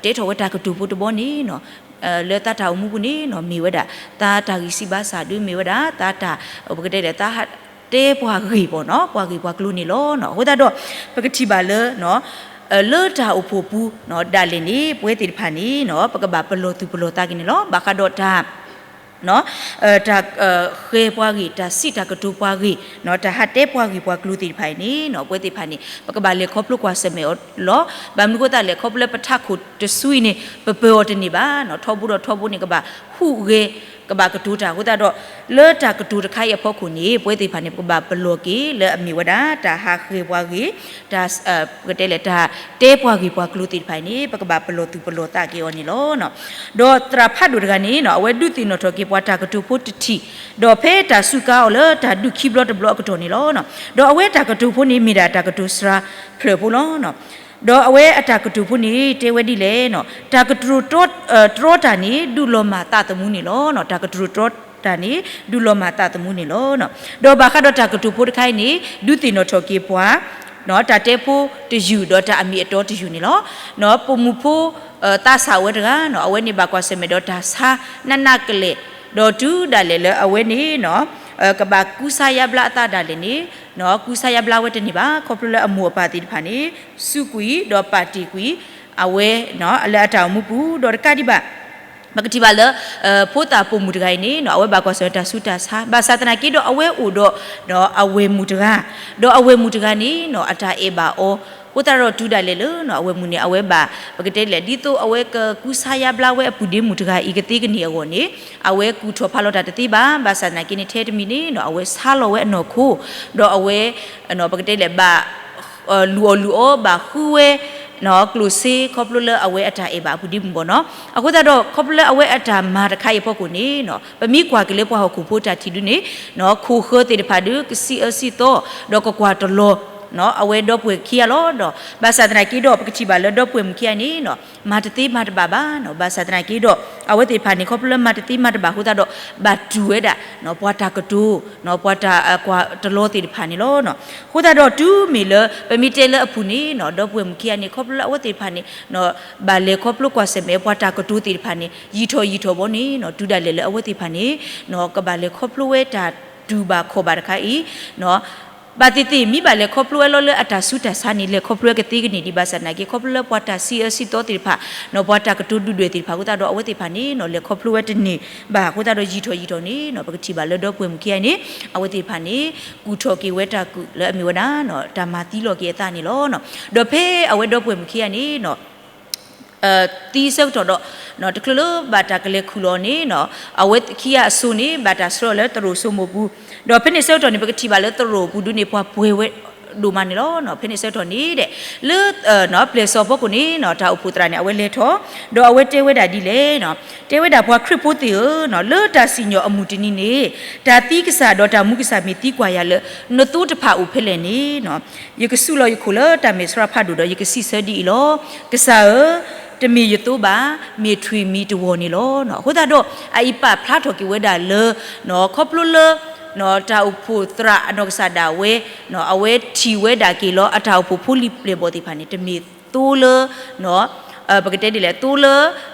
တဲထီၣ်ဝဲတၢ်ကတိၤဖိတဘီန့ၣ် လၢသးတၢ်အိၣ်မူပူၤန့ၣ် မ့ၢ်ဝဲဒၣ် သးတၢ်ဂံၢ်စၢ်ဘါစၢ်ဒု မ့ၢ်ဝဲဒၣ် သးတၢ် ပကတဲလဲၣ် သးဟးတဲပှၤဂ့ၢ်ဘၣ်နီၤ ပှၤဂ့ၢ်ပှၤကျိၤန့ၣ်လီၤ. အဃိသတးဒီး ပကထံၣ်ဘၣ်လၢ လၢတၢ်အိၣ်ဖှိၣ်ပူၤ ဒၣ်လဲာ်န့ၣ် ပဝဲသ့ၣ်တဖၣ်န့ၣ် ပကဘၣ်ပလီၢ်သူၣ်ပလီၢ်သးက့ၤန့ၣ်လီၤ. ဘၣ်ဃးဒီးတၢ် တၢ်ဃဲၤပှၤဂ့ၢ် တၢ်စံးတၢ်ကတိၤပှၤဂ့ၢ် တၢ်ဟးတဲပှၤဂ့ၢ်ပှၤကျိၤသ့ၣ်တဖၣ်အံၤန့ၣ် ပဝဲသ့ၣ်တဖၣ်န့ၣ် ပကဘၣ်လဲၤခီဖျိကွၢ်ဆၢၣ်မဲာ်အီၤလီၤ. ဘၣ်မနုၤအဃိသတးလဲၣ် ခီဖျိလၢပထးခိၣ်တစုအံၤန့ၣ် ပပၢၤအီၤတန့ၢ်ဘၣ်နီၤ, ထီဘိဒီးထီဘိန့ၣ် ကဘၣ်ဟူးဂဲၤ ကဘၣ်ကတိၤတၢ်အဃိသတးဒီး လၢတၢ်ကတိၤတခါအံၤအဖီခိၣ်န့ၣ် ပဝဲသ့ၣ်တဖၣ်န့ၣ် ပကဘၣ်ပလီၢ်က့ၤလၢအမ့ၢ်ဝဲဒၣ် တၢ်ဟးဃဲၤပှၤဂ့ၢ် တၢ် ပကတဲလဲၣ် တၢ်တဲပှၤဂ့ၢ်ပှၤကျိၤသ့ၣ်တဖၣ်အံၤန့ၣ် ပကဘၣ်ပလီၢ်သူၣ်ပလီၢ်သးက့ၤအီၤန့ၣ်လီၤ. ဒီးသရၣ်ဖးဒိၣ်တဂၤန့ၣ် အဝဲဒုးသ့ၣ်နီၣ်ထီၣ်က့ၤပှၤတၢ်ကတိၤဖိတထံၣ်, ဒီးဖဲတၢ်စူးကါအီၤလၢတၢ်ဒုးခံဘျီတဘျီအကတီၢ်န့ၣ်လီၤ. ဒီးအဝဲတၢ်ကတိၤဖိန့ၣ် မ့ၢ်ဒၣ်တၢ်ကတိၤစှၤဖျၢၣ်ဖိလီၤ. ဒီးအဝဲအတၢ်ကတိၤဖိန့ၣ် တဲဝဲဒ်လဲၣ်, တၢ်ကတိၤတြီတၢ်န့ၣ် ဒုးလီၤမၢ်သးသမူန့ၣ်လီၤ. တၢ်ကတိၤတြီတၢ်န့ၣ် ဒုးလီၤမၢ်သးသမူန့ၣ်လီၤ. ဒီးဘၣ်ဃးဒီးတၢ်ကတိၤဖိတခါအံၤန့ၣ် ဒုးသ့ၣ်နီၣ်ထီၣ်က့ၤပှၤ တၢ်တဲဖိတယုၢ် ဒီးတၢ်အမ့ၢ်အတီတယုၢ်န့ၣ်လီၤ. ပိာ်မုၣ်ဖိ သးစၢ်ဝဲတဂၤ အဝဲန့ၣ်ဘၣ်ကွၢ်ဆၢၣ်မဲာ်ဒီးတၢ်ဆါနးနးကလဲာ်, ဒီးတုၤဒၣ်လဲာ်လၢအဝဲန့ၣ် ကဘၣ်ကူစါယါဘျါအသးဒၣ်လဲာ်န့ၣ် ကူစါယါဘျါဝဲတန့ၢ်ဘၣ်, ခီဖျိလၢအမိၢ်အပၢ်သ့ၣ်တဖၣ်န့ၣ် စူးကွံာ် ဒီးပာ်တ့ၢ်ကွံာ် အဝဲ လၢအတၢ်အိၣ်မူပူၤ ဒီးတကးဒံးဘၣ် ပကထံၣ်ဘၣ်လၢ ဖိသၣ်ပိာ်မုၣ်တဂၤအံၤန့ၣ် အဝဲဘၣ်ကွၢ်ဆၢၣ်တၢ်ဆူးတၢ်ဆါ ဘၣ်ဆၣ်သနာ်က့ဒီးအဝဲအိၣ်ဒီး အဝဲၢ်မုၣ်တဂၤ, ဒီးအဝဲၢ်မုၣ်တဂၤန့ၣ် အတၢ်အဲၣ်ဘၣ်အီၤ, အဃိသတးဒီးတုၤဒၣ်လဲာ်လၢ အဝဲၢ်မုၣ်န့ၣ် အဝဲဘၣ် ပကတဲလဲၣ် ဒ်သိးအဝဲကကူစါယါဘျါဝဲအပုၢ်ဒ့မုၣ်တဂၤအံၤကသ့ကန့ၢ်အဂီၢ်န့ၣ် အဝဲကူၣ်ထီၣ်ဖးလီၤတၢ်တသ့ဘၣ်, ဘၣ်ဆၣ်သနာ်က့န့ၣ် ထဲတမံၤန့ၣ် အဝဲဆါလီၤဝဲအနီၢ်ခိ ဒီးအဝဲ ပကတဲလဲၣ် ဘၣ် လူၤအီၣ်လူၤအီ ဘၣ်ဃုဝဲ ကျိၣ်စ့ခီဖျိလၢအဝဲအတၢ်အဲၣ်ဘၣ်အပုၢ်ဒ့မုၣ်ဘၣ်နီၤ. အဃိသတးဒီး ခီဖျိလၢအဝဲအတၢ်မၤတခါအံၤအဖီခိၣ်န့ၣ် ပမ့ၢ်ကွၢ်က့ၤလၢပှၤဟီၣ်ခိၣ်ဖိတၢ်ထံၣ်ဒုန့ၣ် ခိၣ်ဃၢၤသ့ၣ်တဖၣ်ဒု ကစံးအၢစံးသီ ဒီးကကွၢ်တလီၤ အဝဲဒီပုၢ်ဝဲၢ်ခံဂၤလီၤ. ဒီးဘၣ်ဆၣ်သနာ်က့ဒီး ပကထံၣ်ဘၣ်လၢဒီပုၢ်ဝဲၢ်မုၣ်ခံဂၤန့ၣ် မၤတသ့မၤတဘၣ်ဘၣ်. ဘၣ်ဆၣ်သနာ်က့ဒီး အဝဲသ့ၣ်တဖၣ်န့ၣ် ခီဖျိလၢမၤတသ့မၤတဘၣ်အဃိသတးဒီး ဘၣ်တူၢ်ဝဲဒၣ် ပှၤတၢ်ကတိၤ ပှၤတၢ်ကွၢ်တလီသ့ၣ်တဖၣ်န့ၣ်လီၤ. အဃိသတးဒီးတုၤမ့ၢ်လၢ ပမ့ၢ်တဲလၢအပူၤန့ၣ် ဒီပုၢ်ဝဲၢ်မုၣ်ခံဂၤန့ၣ် ခီဖျိလၢအဝဲသ့ၣ်တဖၣ်န့ၣ် ဘၣ်လဲၤခီဖျိကွၢ်ဆၢၣ်မဲာ်ပှၤတၢ်ကတိၤသ့ၣ်တဖၣ်န့ၣ် ယံာ်ထီၣ်ယံာ်ထီၣ်ဘီန့ၣ် တုၤဒၣ်လဲာ်လၢအဝဲသ့ၣ်တဖၣ်န့ၣ် ကဘၣ်လဲၤခီဖျိဝဲတၢ်တူၢ်ဘၣ်ခီၣ်ဘၣ်တခါအံၤ ဘၣ်သ့ၣ်သ့ၣ်မ့ၢ်ဘၣ်လဲၤခီဖျိဝဲလီၤလၢအတၢ်ဆူးတၢ်ဆါန့ၣ် လဲၤခီဖျိဝဲကသ့ကန့ၢ်ဒံး. ဘၣ်ဆၣ်သနာ်က့ ခီဖျိလၢပှၤတၢ်စံးအၢစံးသီသ့ၣ်တဖၣ် ပှၤတၢ်ကတိၤဒုၣ်ဒွဲၣ်သ့ၣ်တဖၣ်အဃိသတးဒီး အဝဲသ့ၣ်တဖၣ်န့ၣ် လဲၤခီဖျိဝဲတန့ၢ်ဘၣ်အဃိသတးဒီး ယံာ်ထီၣ်ယံာ်ထီၣ်န့ၣ် ပကထံၣ်ဘၣ်လၢဒီပုၢ်ဝဲၢ်မုၣ်ခံဂၤန့ၣ် အဝဲသ့ၣ်တဖၣ်န့ၣ် ကူၣ်ထီၣ်က့ၤဝဲတၢ်ကူၣ်လၢအမ့ၢ်ဝဲဒၣ် တၢ်မၤသံလီၤက့ၤအသးန့ၣ်လီၤ. ဒီးဖဲအဝဲဒီပုၢ်ဝဲၢ်မုၣ်ခံဂၤန့ၣ် သံအဆၢကတီၢ်ဒီး တချုးလၢဘၣ်တၢ်ကလဲၤခူၣ်လီၤန့ၣ် အဝဲခံဂၤအစိၤန့ၣ် ဘၣ်တၢ်ဆှၢအီၤလၢသရိာ်စိမိးပူၤ, ဒီးဖဲန့ၣ်ဆၢကတီၢ်န့ၣ် ပကထံၣ်ဘၣ်လၢသရိာ်ပူၤဒုန့ၣ် ပှၤပှဲၤဝဲဒိၣ်မးန့ၣ်လီၤ. ဖဲန့ၣ်ဆၢကတီၢ်န့ၣ်ဒီး လၢ ပျဲၢ်စီၤဖီခိၣ်န့ၣ် တၢ်အိၣ်ဖှိၣ်သရၣ်န့ၣ် အဝဲလဲၤထီၣ်, ဒီးအဝဲတဲဝဲဒၣ်ဒ်လဲၣ်, တဲဝဲဒၣ်ပှၤခရံာ်ဖိသ့ၣ်ဧၢ, လၢတၢ်စံၣ်ညီၣ်အမုၢ်တနံၤန့ၣ် တၢ်သံကစၢ်ဒီးတၢ်မူကစၢ်မ့ၢ်သံကွၢ်ယၤလၢ နသိတဖၣ်အိၣ်ဖဲလဲၣ်န့ၣ် ယကဆူးလီၤယခိၣ်လၢတၢ်မဲာ်ဆှးဖးဒိၣ်ဒီး ယကစံးဆၢဒ်အံၤလီၤ. ကစၢ်ဧၢ, တမ့ၢ်ယသိဘၣ်, မ့ၢ်ထွံၣ်မံၤတဝီၢ်န့ၣ်လီၤ. အဃိသတးဒီး အအံၤပာ်ဖျါထီၣ်က့ၤဝဲဒၣ်လၢ ခီဖျိလၢ တၢ်အိၣ်ဖှိၣ်သရၣ်အနီၢ်ကစၢ်ဒၣ်ဝဲ အဝဲထံၣ်ဝဲဒၣ်က့ၤလီၤ အတၢ်အိၣ်ဖှိၣ်ဖိလံၤပျဲၢ်ဘီၣ်သ့ၣ်တဖၣ်န့ၣ် တမ့ၢ်သိလၢ ပကတဲဒ်လဲၣ် သိလၢ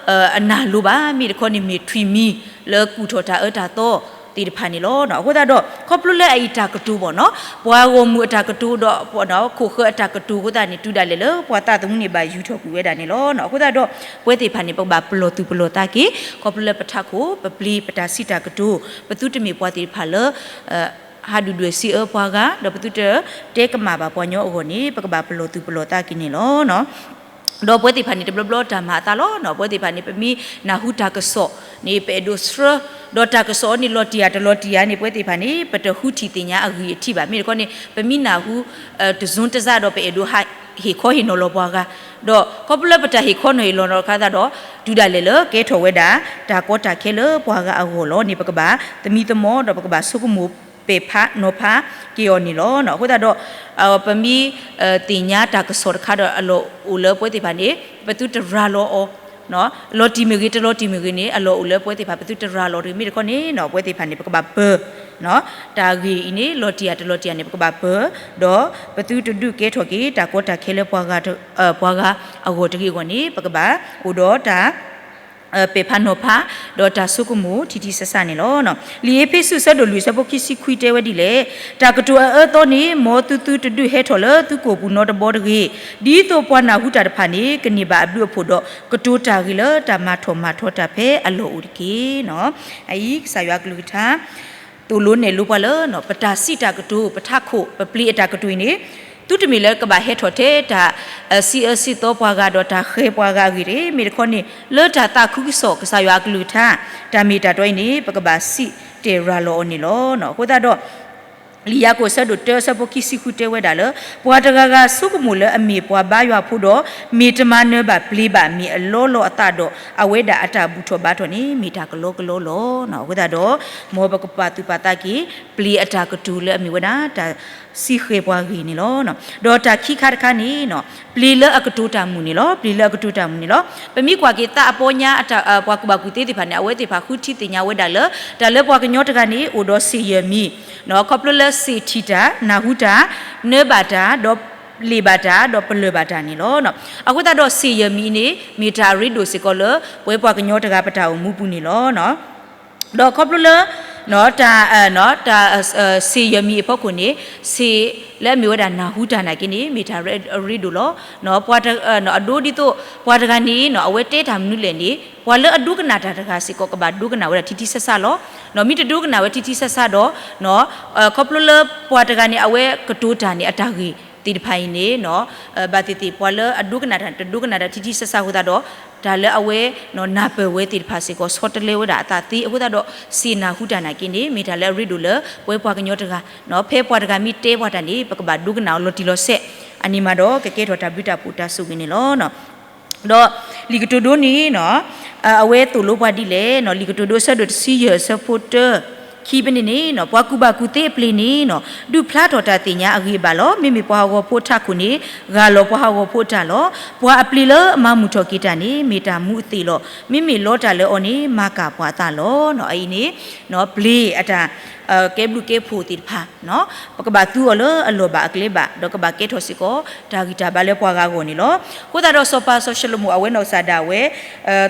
အနၢ်လိၤဘၣ်, မ့ၢ်တခီန့ၣ် မ့ၢ်ထွံၣ်မံၤလၢကူၣ်ထီၣ်တၢ်အၢတၢ်သီသ့ၣ်တဖၣ်န့ၣ်လီၤ. အဃိသတးဒီး ခီဖျိလၢအအံၤတၢ်ကတိၤဘၣ်နီၤ ပှၤဂီၢ်မုၢ်အတၢ်ကတိၤဒီး ခိၣ်ဃၢၤအတၢ်ကတိၤအဃိသတးန့ၣ် တုၤဒၣ်လဲာ်လၢပှၤသးသမူန့ၣ် ဘၣ်ယူၢ်ထီၣ်ကွံာ်ဝဲဒၣ်န့ၣ်လီၤ. အဃိသတးဒီး ပဝဲသ့ၣ်တဖၣ်န့ၣ် ပကဘၣ်ပလီၢ်သူၣ်ပလီၢ်သးက့ၤ ခီဖျိလၢပထးခိၣ် ပပျ့ၤ ပတၢ်စံးတၢ်ကတိၤ ပသုတမ့ၢ်ပှၤသ့ၣ်တဖၣ်လၢ ဟးဒုၣ်ဒွဲၣ်စံးအၢပှၤဂၤ ဒီးပသုတတဲကမၣ်ဘၣ်ပှၤညီအဂီၢ်န့ၣ် ပကဘၣ်ပလီၢ်သူၣ်ပလီၢ်သးက့ၤန့ၣ်လီၤ. ဒီးပဝဲသ့ၣ်တဖၣ်န့ၣ် တဘျီဘျီတၢ်မၤအသးလီၤ. ပဝဲသ့ၣ်တဖၣ်န့ၣ် ပမ့ၢ်နၢ်ဟူတၢ်ကစီၣ်န့ၣ် ပအဲၣ်ဒိးဆှၢ, ဒီးတၢ်ကစီၣ်န့ၣ် လီၤတံၢ်ဧါတလီၤတံၢ်ဧါန့ၣ် ပဝဲသ့ၣ်တဖၣ်န့ၣ် ပတဃုထံၣ်သ့ၣ်ညါအဂ့ၢ်အထံးဘၣ်. မ့ၢ်တခီန့ၣ် ပမ့ၢ်နၢ်ဟူ တစုံတစၢ်ဒီး ပအဲၣ်ဒိးဟးဟ့ၣ်ခီဟ့ၣ်နီၤလီၤပှၤဂၤ, ဒီးခီဖျိလၢပတၢ်ဟ့ၣ်ခီနီၤဟ့ၣ်လီၤနီၤအခါသတးဒီး တုၤဒၣ်လဲာ်လၢကဲထီၣ်ဝဲဒၣ် တၢ်ကီတၢ်ခဲလၢပှၤဂၤအဂီၢ်လီၤန့ၣ် ပကဘၣ်သမံသမိး ဒီးပကဘၣ်ဆိကမိၣ်ပဲာ်ဖးနီၤဖးက့ၤအီၤန့ၣ်လီၤ. အဃိသတးဒီး ပမ့ၢ်သ့ၣ်ညါတၢ်ကစီၣ်တခါဒီး အလီၢ်အိၣ်လၢပဝဲသ့ၣ်တဖၣ်န့ၣ် ပသုတရၤလီၤအီၤ လီၤတံၢ်မ့ၢ်ဂ့ၤ တလီၤတံၢ်မ့ၢ်ဂ့ၤန့ၣ် အလီၢ်အိၣ်လၢပဝဲသ့ၣ်တဖၣ် ပသုတရၤလီၤတဂ့ၤ. မ့ၢ်တခီန့ၣ် ပဝဲသ့ၣ်တဖၣ်န့ၣ် ပကဘၣ်ပၢၤ တၢ်ဂ့ၢ်အံၤန့ၣ် လီၤတံၢ်ဧါတလီၤတံၢ်ဧါန့ၣ် ပကဘၣ်ပၢၤ, ဒီးပသုတဒုးကဲထီၣ်က့ၤ တၢ်ကီတၢ်ခဲလၢပှၤဂၤ ပှၤဂၤအဂီၢ်တဂ့ၤအဂီၢ်န့ၣ် ပကဘၣ်အိၣ်ဒီးတၢ် ပဲာ်ဖးနီၤဖး ဒီးတၢ်ဆိကမိၣ်ထံထံဆးဆးန့ၣ်လီၤ. လံာ်အ့းဖ့းစူး အဆၢဒိၣ်လွံၢ် အဆၢဖိခံဆံခွံ တဲဝဲဒ်လဲၣ်, တၢ်ကတိၤအအၢအသီန့ၣ် မ်သုသုတဒုးဟဲထီၣ်လၢသုကိာ်ပူၤနီတဘီတဂ့ၤ, ဒ်သိးပှၤနၢ်ဟူတၢ်တဖၣ်န့ၣ် ကန့ၢ်ဘၣ်အဘျုးအဖှိၣ်ဒီး ကတိၤတၢ်ဂ့ၤလၢတၢ်မၤထီၣ်မၤထီတၢ်ဖဲအလီၢ်အိၣ်တက့ၢ်. အအံၤကစၢ်ယွၤအကလုၢ်ကထါ သိၣ်လိနဲၣ်လိပှၤလၢ ပတၢ်စံးတၢ်ကတိၤ ပထးခိၣ် ပပျ့ၤအတၢ်ကတိၤအံၤန့ၣ် သုတမ့ၢ်လၢကဘၣ်ဟဲထီၣ်ထဲတၢ် စံးအၢစံးသီပှၤဂၤဒီးတၢ်ဃဲၤပှၤဂၤအဂ့ၢ်တဂ့ၤ. မ့ၢ်တခီန့ၣ် လၢတၢ်သးခုကစီၣ်ကစၢ်ယွၤအကလုၢ်ကထါ တၢ်မ့ၢ်တၢ်တီအံၤန့ၣ် ပကဘၣ်စံးတဲာ်ရၤလီၤအီၤန့ၣ်လီၤ. အဃိသတးဒီး လံာ်ယၤကိာ် အဆၢဒိၣ်တၢ အဆၢဖိခံဆံဃု တဲဝဲဒၣ်လၢ ပှၤတဂၤဂၤဆိကမိၣ်လၢအမ့ၢ်ပှၤဘါယွၤဖိဒီး မ့ၢ်တမၤနၢၤဘၣ်ပျ့ၤဘၣ် မ့ၢ်အလီလီၤအသးဒီး အဝဲဒၣ်အတၢ်ဘူၣ်ထီၣ်ဘါထီၣ်န့ၣ် မ့ၢ်တၢ်ကလီကလီလီၤ. အဃိသတးဒီး မ်ပကပာ်သူၣ်ပာ်သးက့ၤ ပျ့ၤအတၢ်ကတိၤလၢအမ့ၢ်ဝဲဒၣ် တၢ်စံးဃဲၤပှၤဂ့ၢ်န့ၣ်လီၤ. ဒီးတၢ်ခံခါတခါန့ၣ် ပျ့ၤလၢအကတိၤတၢ်မုာ်န့ၣ်လီၤ. ပျ့ၤလၢအကတိၤတၢ်မုာ်န့ၣ်လီၤ. ပမ့ၢ်ကွၢ်က့ၤသးအပီညါ ပှၤကူၣ်ဘၣ်ကူၣ်သ့သ့ၣ်တဖၣ်န့ၣ် အဝဲသ့ၣ်တဖၣ်ဃုထံၣ်သ့ၣ်ညါဝဲဒၣ်လၢ တၢ်လၢပှၤကညီတဂၤန့ၣ် အိၣ်ဒီးစ့ၣ်ယဲၢ်မံၤ ခီဖျိလၢစ့ၣ်ထံၣ်တၢ် နၢ်ဟူတၢ် နၢဘၣ်တၢ် ဒီးလ့ၣ်ဘၣ်တၢ် ဒီးပလၢၢ်ဘၣ်တၢ်န့ၣ်လီၤ. အဃိသတးဒီးစ့ၣ်ယဲၢ်မံၤန့ၣ် မ့ၢ်တၢ်အရ့ဒိၣ်စ့ၢ်ကီးလၢ ပဝဲပှၤကညီတဂၤပတၢ်အိၣ်မူပူၤန့ၣ်လီၤ. ဒီးခီဖျိလၢ တၢ် တၢ် စ့ၣ်ယဲၢ်မံၤအဖီခိၣ်န့ၣ် စ့ၣ်လၢအမ့ၢ်ဝဲဒၣ်နၢ်ဟူတၢ်နာ်က့န့ၣ် မ့ၢ်တၢ်အရ့ဒိၣ်လီၤ. ပှၤ အဒိဒ်သိး ပှၤတဂၤန့ၣ် အဝဲတဲတၢ်မနုၤလဲၣ်န့ၣ် ပှၤလၢအဒိကနၣ်တၢ်တဂၤစ့ၢ်ကီး ကဘၣ်ဒိကနၣ်ဝဲဒၣ်ထံထံဆးဆးလီၤ. မ့ၢ်တဒိကနၣ်ဝဲထံထံဆးဆးဒီး ခီဖျိလၢပှၤတဂၤန့ၣ် အဝဲကတိၤတၢ်န့ၣ် အတၢ်ဂ့ၢ်သ့ၣ်တဖၣ်အံၤန့ၣ် ဘၣ်သ့ၣ်သ့ၣ် ပှၤလၢအဒိကနၣ်တၢ်န့ၣ် တဒိကနၣ်တၢ်ထံထံဆးဆးအဃိသတးဒီး တၢ်လၢအဝဲ နၢ်ပၢၢ်ဝဲသ့ၣ်တဖၣ်စ့ၢ်ကီး ဆီတလဲဝဲဒၣ်အသးသ့အဃိသတးဒီး စ့ၣ်နၢ်ဟူတၢ်နာ်က့န့ၣ် မ့ၢ်တၢ်လၢအရ့ဒိၣ်လၢ ပဝဲပှၤကညီတဂၤ ဖဲပှၤတဂၤမ့ၢ်တဲပှၤတၢ်န့ၣ် ပကဘၣ်ဒိကနၣ်အီၤလီၤတံၢ်လီၤဆဲး အန့ၣ်မးဒီး ကကဲထီၣ်တၢ်ဘျုးတၢ်ဖှိၣ်တၢ်ဆိၣ်ဂ့ၤန့ၣ်လီၤ. ဒီးလံာ်ကတိၤဒိန့ၣ် အဝဲသိၣ်လိပှၤဒ်လဲၣ်, လံာ်ကတိၤဒိအဆၢဒိၣ်တဆံယဲၢ်အဆၢဖိတၢ ခံပနံၣ်န့ၣ်နီၤ ပှၤကူၣ်ဘၣ်ကူၣ်သ့အပျ့ၤန့ၣ်နီၤ ဒုးဖျါထီၣ်တၢ်သ့ၣ်ညါအဂ့ၤအဘၣ်လီၤ. မ့မ့ၢ်ပှၤဟးဂီၤဖိအထးခိၣ်န့ၣ် ဂၢ်လီၤပှၤဟးဂီၤဖိအတၢ်လီၤ. ပှၤအပျ့ၤလၢအမၤမုာ်ထီၣ်က့ၤတၢ်န့ၣ် မ့ၢ်တၢ်မူအသ့ၣ်လီၤ. မ့မ့ၢ်လီတၢ်လၢအီၤန့ၣ် မၤကၢ်ပှၤအသးလီၤ. အအံၤန့ၣ် ပျ့ၤအတၢ် ကဲဘျုးကဲဖှိၣ်သ့ၣ်တဖၣ် ပကဘၣ်သူအီၤလၢအလီၢ်ဘၣ်အကျဲဘၣ် ဒီးကဘၣ်ကဲထီၣ်စ့ၢ်ကီး တၢ်ဂံၢ်တၢ်ဘါလၢပှၤဂၤအဂီၢ်န့ၣ်လီၤ. အဃိသတးဒီးစီၤပၤစီၤၡလိၤမိၣ် အဝဲနီၢ်ကစၢ်ဒၣ်ဝဲ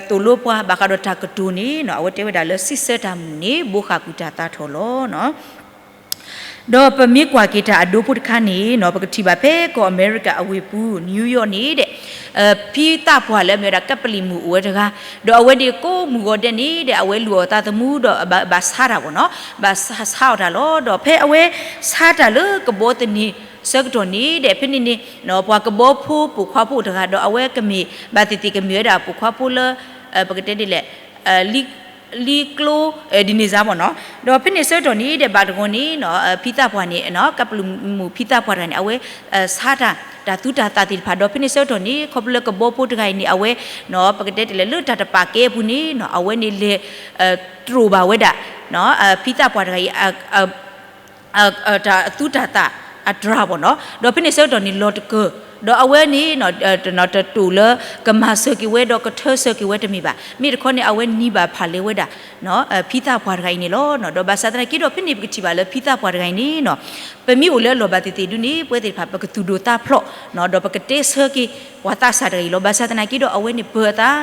သိၣ်လိပှၤ ဘၣ်ဃးဒီးတၢ်ကတိၤန့ၣ်နီၤ အဝဲတဲဝဲဒၣ်လၢစံးဆၢတၢ်မုာ်န့ၣ် ဘိးဃၣ်ကွံာ်တၢ်သးထီၣ်လီၤ. ဒီးပမ့ၢ်ကွၢ်က့ၤတၢ်အဒိဖိတခါန့ၣ်နီၤ ပကထံၣ်ဘၣ်ဖဲကီၢ်အမဲရကၤအဝ့ၢ်ပူၤ New York န့ၣ်ဒီး ဖံသးပှၢ်လၢအမ့ၢ်ဝဲဒၣ်ကပလံၣ်မုၣ်အိၣ်ဝဲတဂၤ, ဒီးအဝဲန့ၣ်ကိးမုၢ်ဂီၤဒဲးန့ၣ်ဒီး အဝဲလူၤအီၣ်သးသမူဒီးဘၣ်ဆါတၢ်ဘၣ်နီၤ, ဘၣ်ဆါအီၣ်တၢ်လီၤ. ဒီးဖဲအဝဲဆါတၢ်လၢကဘီသန့ဆၢကတီၢ်န့ၣ်ဒီး ဖဲန့ၣ်န့ၣ် ပှၤကဘီဖိပိာ်ခွါဖိအိၣ်တဂၤ ဒီးအဝဲကမ့ၢ်ဘၣ်သ့ၣ်သ့ၣ်ကမ့ၢ်ဝဲဒၣ်ပိာ်ခွါဖိလၢ ပကတဲဒ်လဲၣ် လံကျိ ဒ်န့ၣ်စ့ၢ်ဘၣ်နီၤ. ဒီးဖဲန့ၣ်ဆၢကတီၢ်န့ၣ်ဒီး ဘၣ်တဂီၤန့ၣ်နီၤ ဖံသးပှၢ်န့ၣ် ကပလံၣ်မုၣ်ဖံသးပှၢ်တဂၤန့ၣ် အဝဲ ဆါတၢ် တၢ်သူတၢ်သၣ်သ့ၣ်တဖၣ် ဒီးဖဲန့ၣ်ဆၢကတီၢ်န့ၣ် ခီဖျိလၢကဘီဖိတဂၤအံၤန့ၣ် အဝဲ ပကတဲဒ်လဲၣ် လၢတၢ်တပာ်ကဲအပူၤန့ၣ်နီၤ အဝဲန့ၣ်လဲၤ တြိာ်ဘၣ်ဝဲဒၣ် ဖံသးပှၢ်တဂၤအံၤ တၢ်သူတၢ်သၣ်အတြၢ်ဘၣ်နီၤ. ဒီးဖဲန့ၣ်ဆၢကတီၢ်န့ၣ် လီၤတကၢၢ် ဒီးအဝဲန့ၣ် တတိၢ်လၢကမၤစၢၤက့ၤဝဲ ဒီးကထၢစၢၤက့ၤဝဲတမ့ၢ်ဘၣ်. မ့ၢ်တခီန့ၣ် အဝဲနံၤဘၣ်ဖးလဲဝဲဒၣ် ဖံသးပှၢ်တဂၤအံၤန့ၣ်လီၤ. ဒီးဘၣ်ဆၣ်သနာ်က့ဒီး ဖဲန့ၣ်ပကထံၣ်ဘၣ်လၢဖံသးပှၢ်တဂၤအံၤန့ၣ်နီၤ ပမ့ၢ်အိၣ်လၢအလီၢ်ဘၣ်သ့ၣ်သ့ၣ်ဒုန့ၣ် ပဝဲသ့ၣ်တဖၣ် ပကသူၣ်ဒိၣ်သးဖျိး ဒီးပကတဲဆၢက့ၤ ပှၤသးစၢ်တဂၤအံၤလီၤ. ဘၣ်ဆၣ်သနာ်က့ဒီး အဝဲန့ၣ်ပၢၤအသး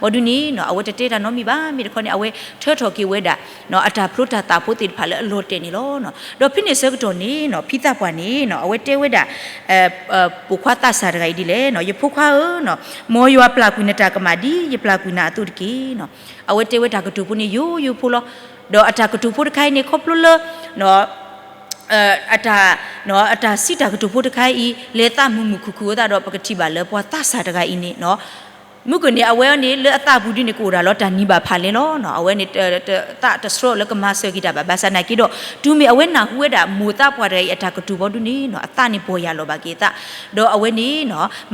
ဘီဒုန့ၣ် အဝဲတတဲတၢ်နီတမံၤဘၣ်. မ့ၢ်တခီန့ၣ် အဝဲထၢထီၣ်က့ၤဝဲဒၣ် အတၢ်ဖျိတၢ်သၣ်ဖိသ့ၣ်တဖၣ်လၢအလီၤတဲာ်န့ၣ်လီၤ. ဒီးဖဲန့ၣ်ဆၢကတီၢ်န့ၣ် ဖံသးပှၢ်န့ၣ် အဝဲတဲဝဲဒၣ် ပိာ်ခွါသးစၢ်တဂၤအံၤဒ်လဲၣ်, ယဖိခွါဧၢ, မ်ယွၤပျၢ်ကွံာ်နတၢ်ကမၣ်ဒ်ယပျၢ်ကွံာ်နၤအသိးတက့ၢ်. အဝဲတဲဝဲတၢ်ကတိၤဖိန့ၣ်ယိယိဖိလီၤ. ဒီးအတၢ်ကတိၤဖိတခါအံၤန့ၣ် ခီဖျိလၢ အတၢ် အတၢ်စံးတၢ်ကတိၤဖိတခါအံၤ လဲၤသးမုာ်မုာ်ခုၣ်ခုၣ်အသးဒီး ပကထံၣ်ဘၣ်လၢပှၤသးစၢ်တဂၤအံၤန့ၣ် မုၢ်ကန့ၣ် အဝဲန့ၣ် လၢအသးပူၤဒုန့ၣ် ကအိၣ်ဒၣ်လီၤတၢ်နံၤဘၣ်ဖးလဲလီၤ. အဝဲန့ၣ် သးတဆှၢလၢကမၤစၢၤက့ၤတၢ်ဘၣ်. ဘၣ်ဆၣ်သနာ်က့ဒီး တုၤမ့ၢ်အဝဲနၢ်ဟူဝဲဒၣ် မိၢ်သးပှၢ်တဂၤအံၤအတၢ်ကတိၤဘီဒုန့ၣ် အသးန့ၣ်ပီၢ်ယၢ်လီၤဘၣ်က့ၤအသး, ဒီးအဝဲန့ၣ်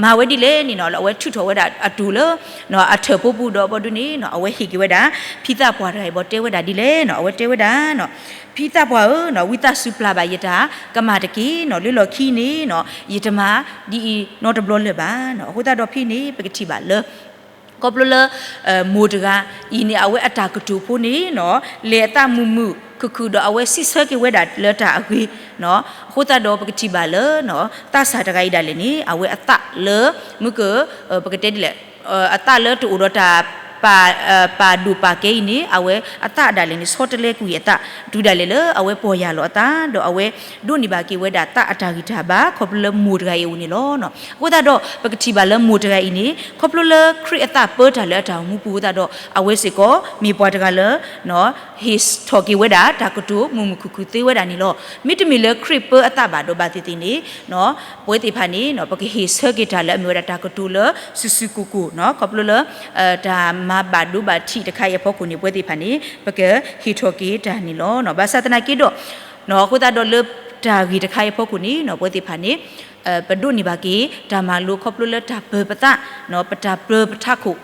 မၤဝဲဒ်လဲၣ်န့ၣ်နီၤ အဝဲထုးထီၣ်ဝဲဒၣ်အတိၢ်လၢ အထၢၣ်ဖိပူၤဒီးဘီဒုန့ၣ် အဝဲဟ့ၣ်က့ၤဝဲဒၣ် ဖံသးပှၢ်တဂၤအံၤဘီတဲဝဲဒၣ်ဒ်လဲၣ်နီၤ အဝဲတဲဝဲဒၣ် ဖံသးပှၢ်ဧၢ, ဝံသးစူၤပျၢ်ဘၣ်ယတၢ်ကမၣ်တက့ၢ်နီၤ, လၢလီၢ်ခံန့ၣ်နီၤ ယတမၤဒ်အံၤနီတဘျီလၢၤဘၣ်နီၤ. အဃိသတးဒီးဖဲန့ၣ် ပကထံၣ်ဘၣ်လၢ ခီဖျိလၢ မိၢ်တဂၤအံၤန့ၣ် အဝဲအတၢ်ကတိၤဖိန့ၣ်နီၤ လဲၤအသးမုာ်မုာ်ခုၣ်ခုၣ်ဒီး အဝဲစံးဆၢက့ၤဝဲဒၣ်လၢတၢ်အဂ့ၤနီၤ. အဃိသတးဒီးပကထံၣ်ဘၣ်လၢ သးစၢ်တဂၤအံၤဒၣ်လဲာ်န့ၣ် အဝဲအသးလၢ မုၢ်က ပကတဲဒ်လဲၣ် အသးလၢတအိၣ်ဒီးတၢ် ပာ်ဒိၣ်ပာ်ကဲအံၤန့ၣ် အဝဲအသးဒၣ်လဲာ်န့ၣ် ဆီတလဲကွံာ်အသး တုၤဒၣ်လဲာ်လၢအဝဲပီၢ်ယၢ်လီၤအသး ဒီးအဝဲဒိးန့ၢ်ဘၣ်က့ၤဝဲဒၣ်သးအတၢ်ဂံၢ်တၢ်ဘါ ခီဖျိလၢမိၢ်တဂၤအံၤအအိၣ်န့ၣ်လီၤ. အဃိသတးဒီး ပကထံၣ်ဘၣ်လၢမိၢ်တဂၤအံၤန့ၣ် ခီဖျိလၢခရံာ်အသးပၢတၢ်လၢအတၢ်အိၣ်မူပူၤအဃိသတးဒီး အဝဲစ့ၢ်ကီး မ့ၢ်ပှၤတဂၤလၢ ဟ့ၣ်ထီၣ်က့ၤဝဲဒၣ် တၢ်ကတိၤမုာ်မုာ်ခုၣ်ခုၣ်သ့ဝဲဒၣ်န့ၣ်လီၤ. မ့တမ့ၢ်လၢခရံာ်ပၢအသးဘၣ်ဒီးဘၣ်သ့ၣ်သ့ၣ်န့ၣ် ပဝဲသ့ၣ်တဖၣ်န့ၣ် ပကဟ့ၣ်ဆၢက့ၤတၢ်လၢအမ့ၢ်ဝဲဒၣ်တၢ်ကတိၤလၢစုာ်စုာ်ကိၢ်ကိၢ်နီၤ ခီဖျိလၢ တၢ်မၤဘၣ်ဒိဘၣ်ထံးတခါအံၤအဖီခိၣ်န့ၣ် ပဝဲသ့ၣ်တဖၣ်န့ၣ် ပကဟ့ၣ်ထီၣ်က့ၤတၢ်န့ၣ်လီၤ. ဘၣ်ဆၣ်သနာ်က့ဒီး အဃိသတးဒီးလၢတၢ်ဂ့ၢ်တခါအံၤအဖီခိၣ်န့ၣ် ပဝဲသ့ၣ်တဖၣ်န့ၣ် ပဒိးန့ၢ်ဘၣ်က့ၤ တၢ်မၤလိခီဖျိလၢတၢ်ပၢပသး ပတၢ်ပၢပထးခိၣ်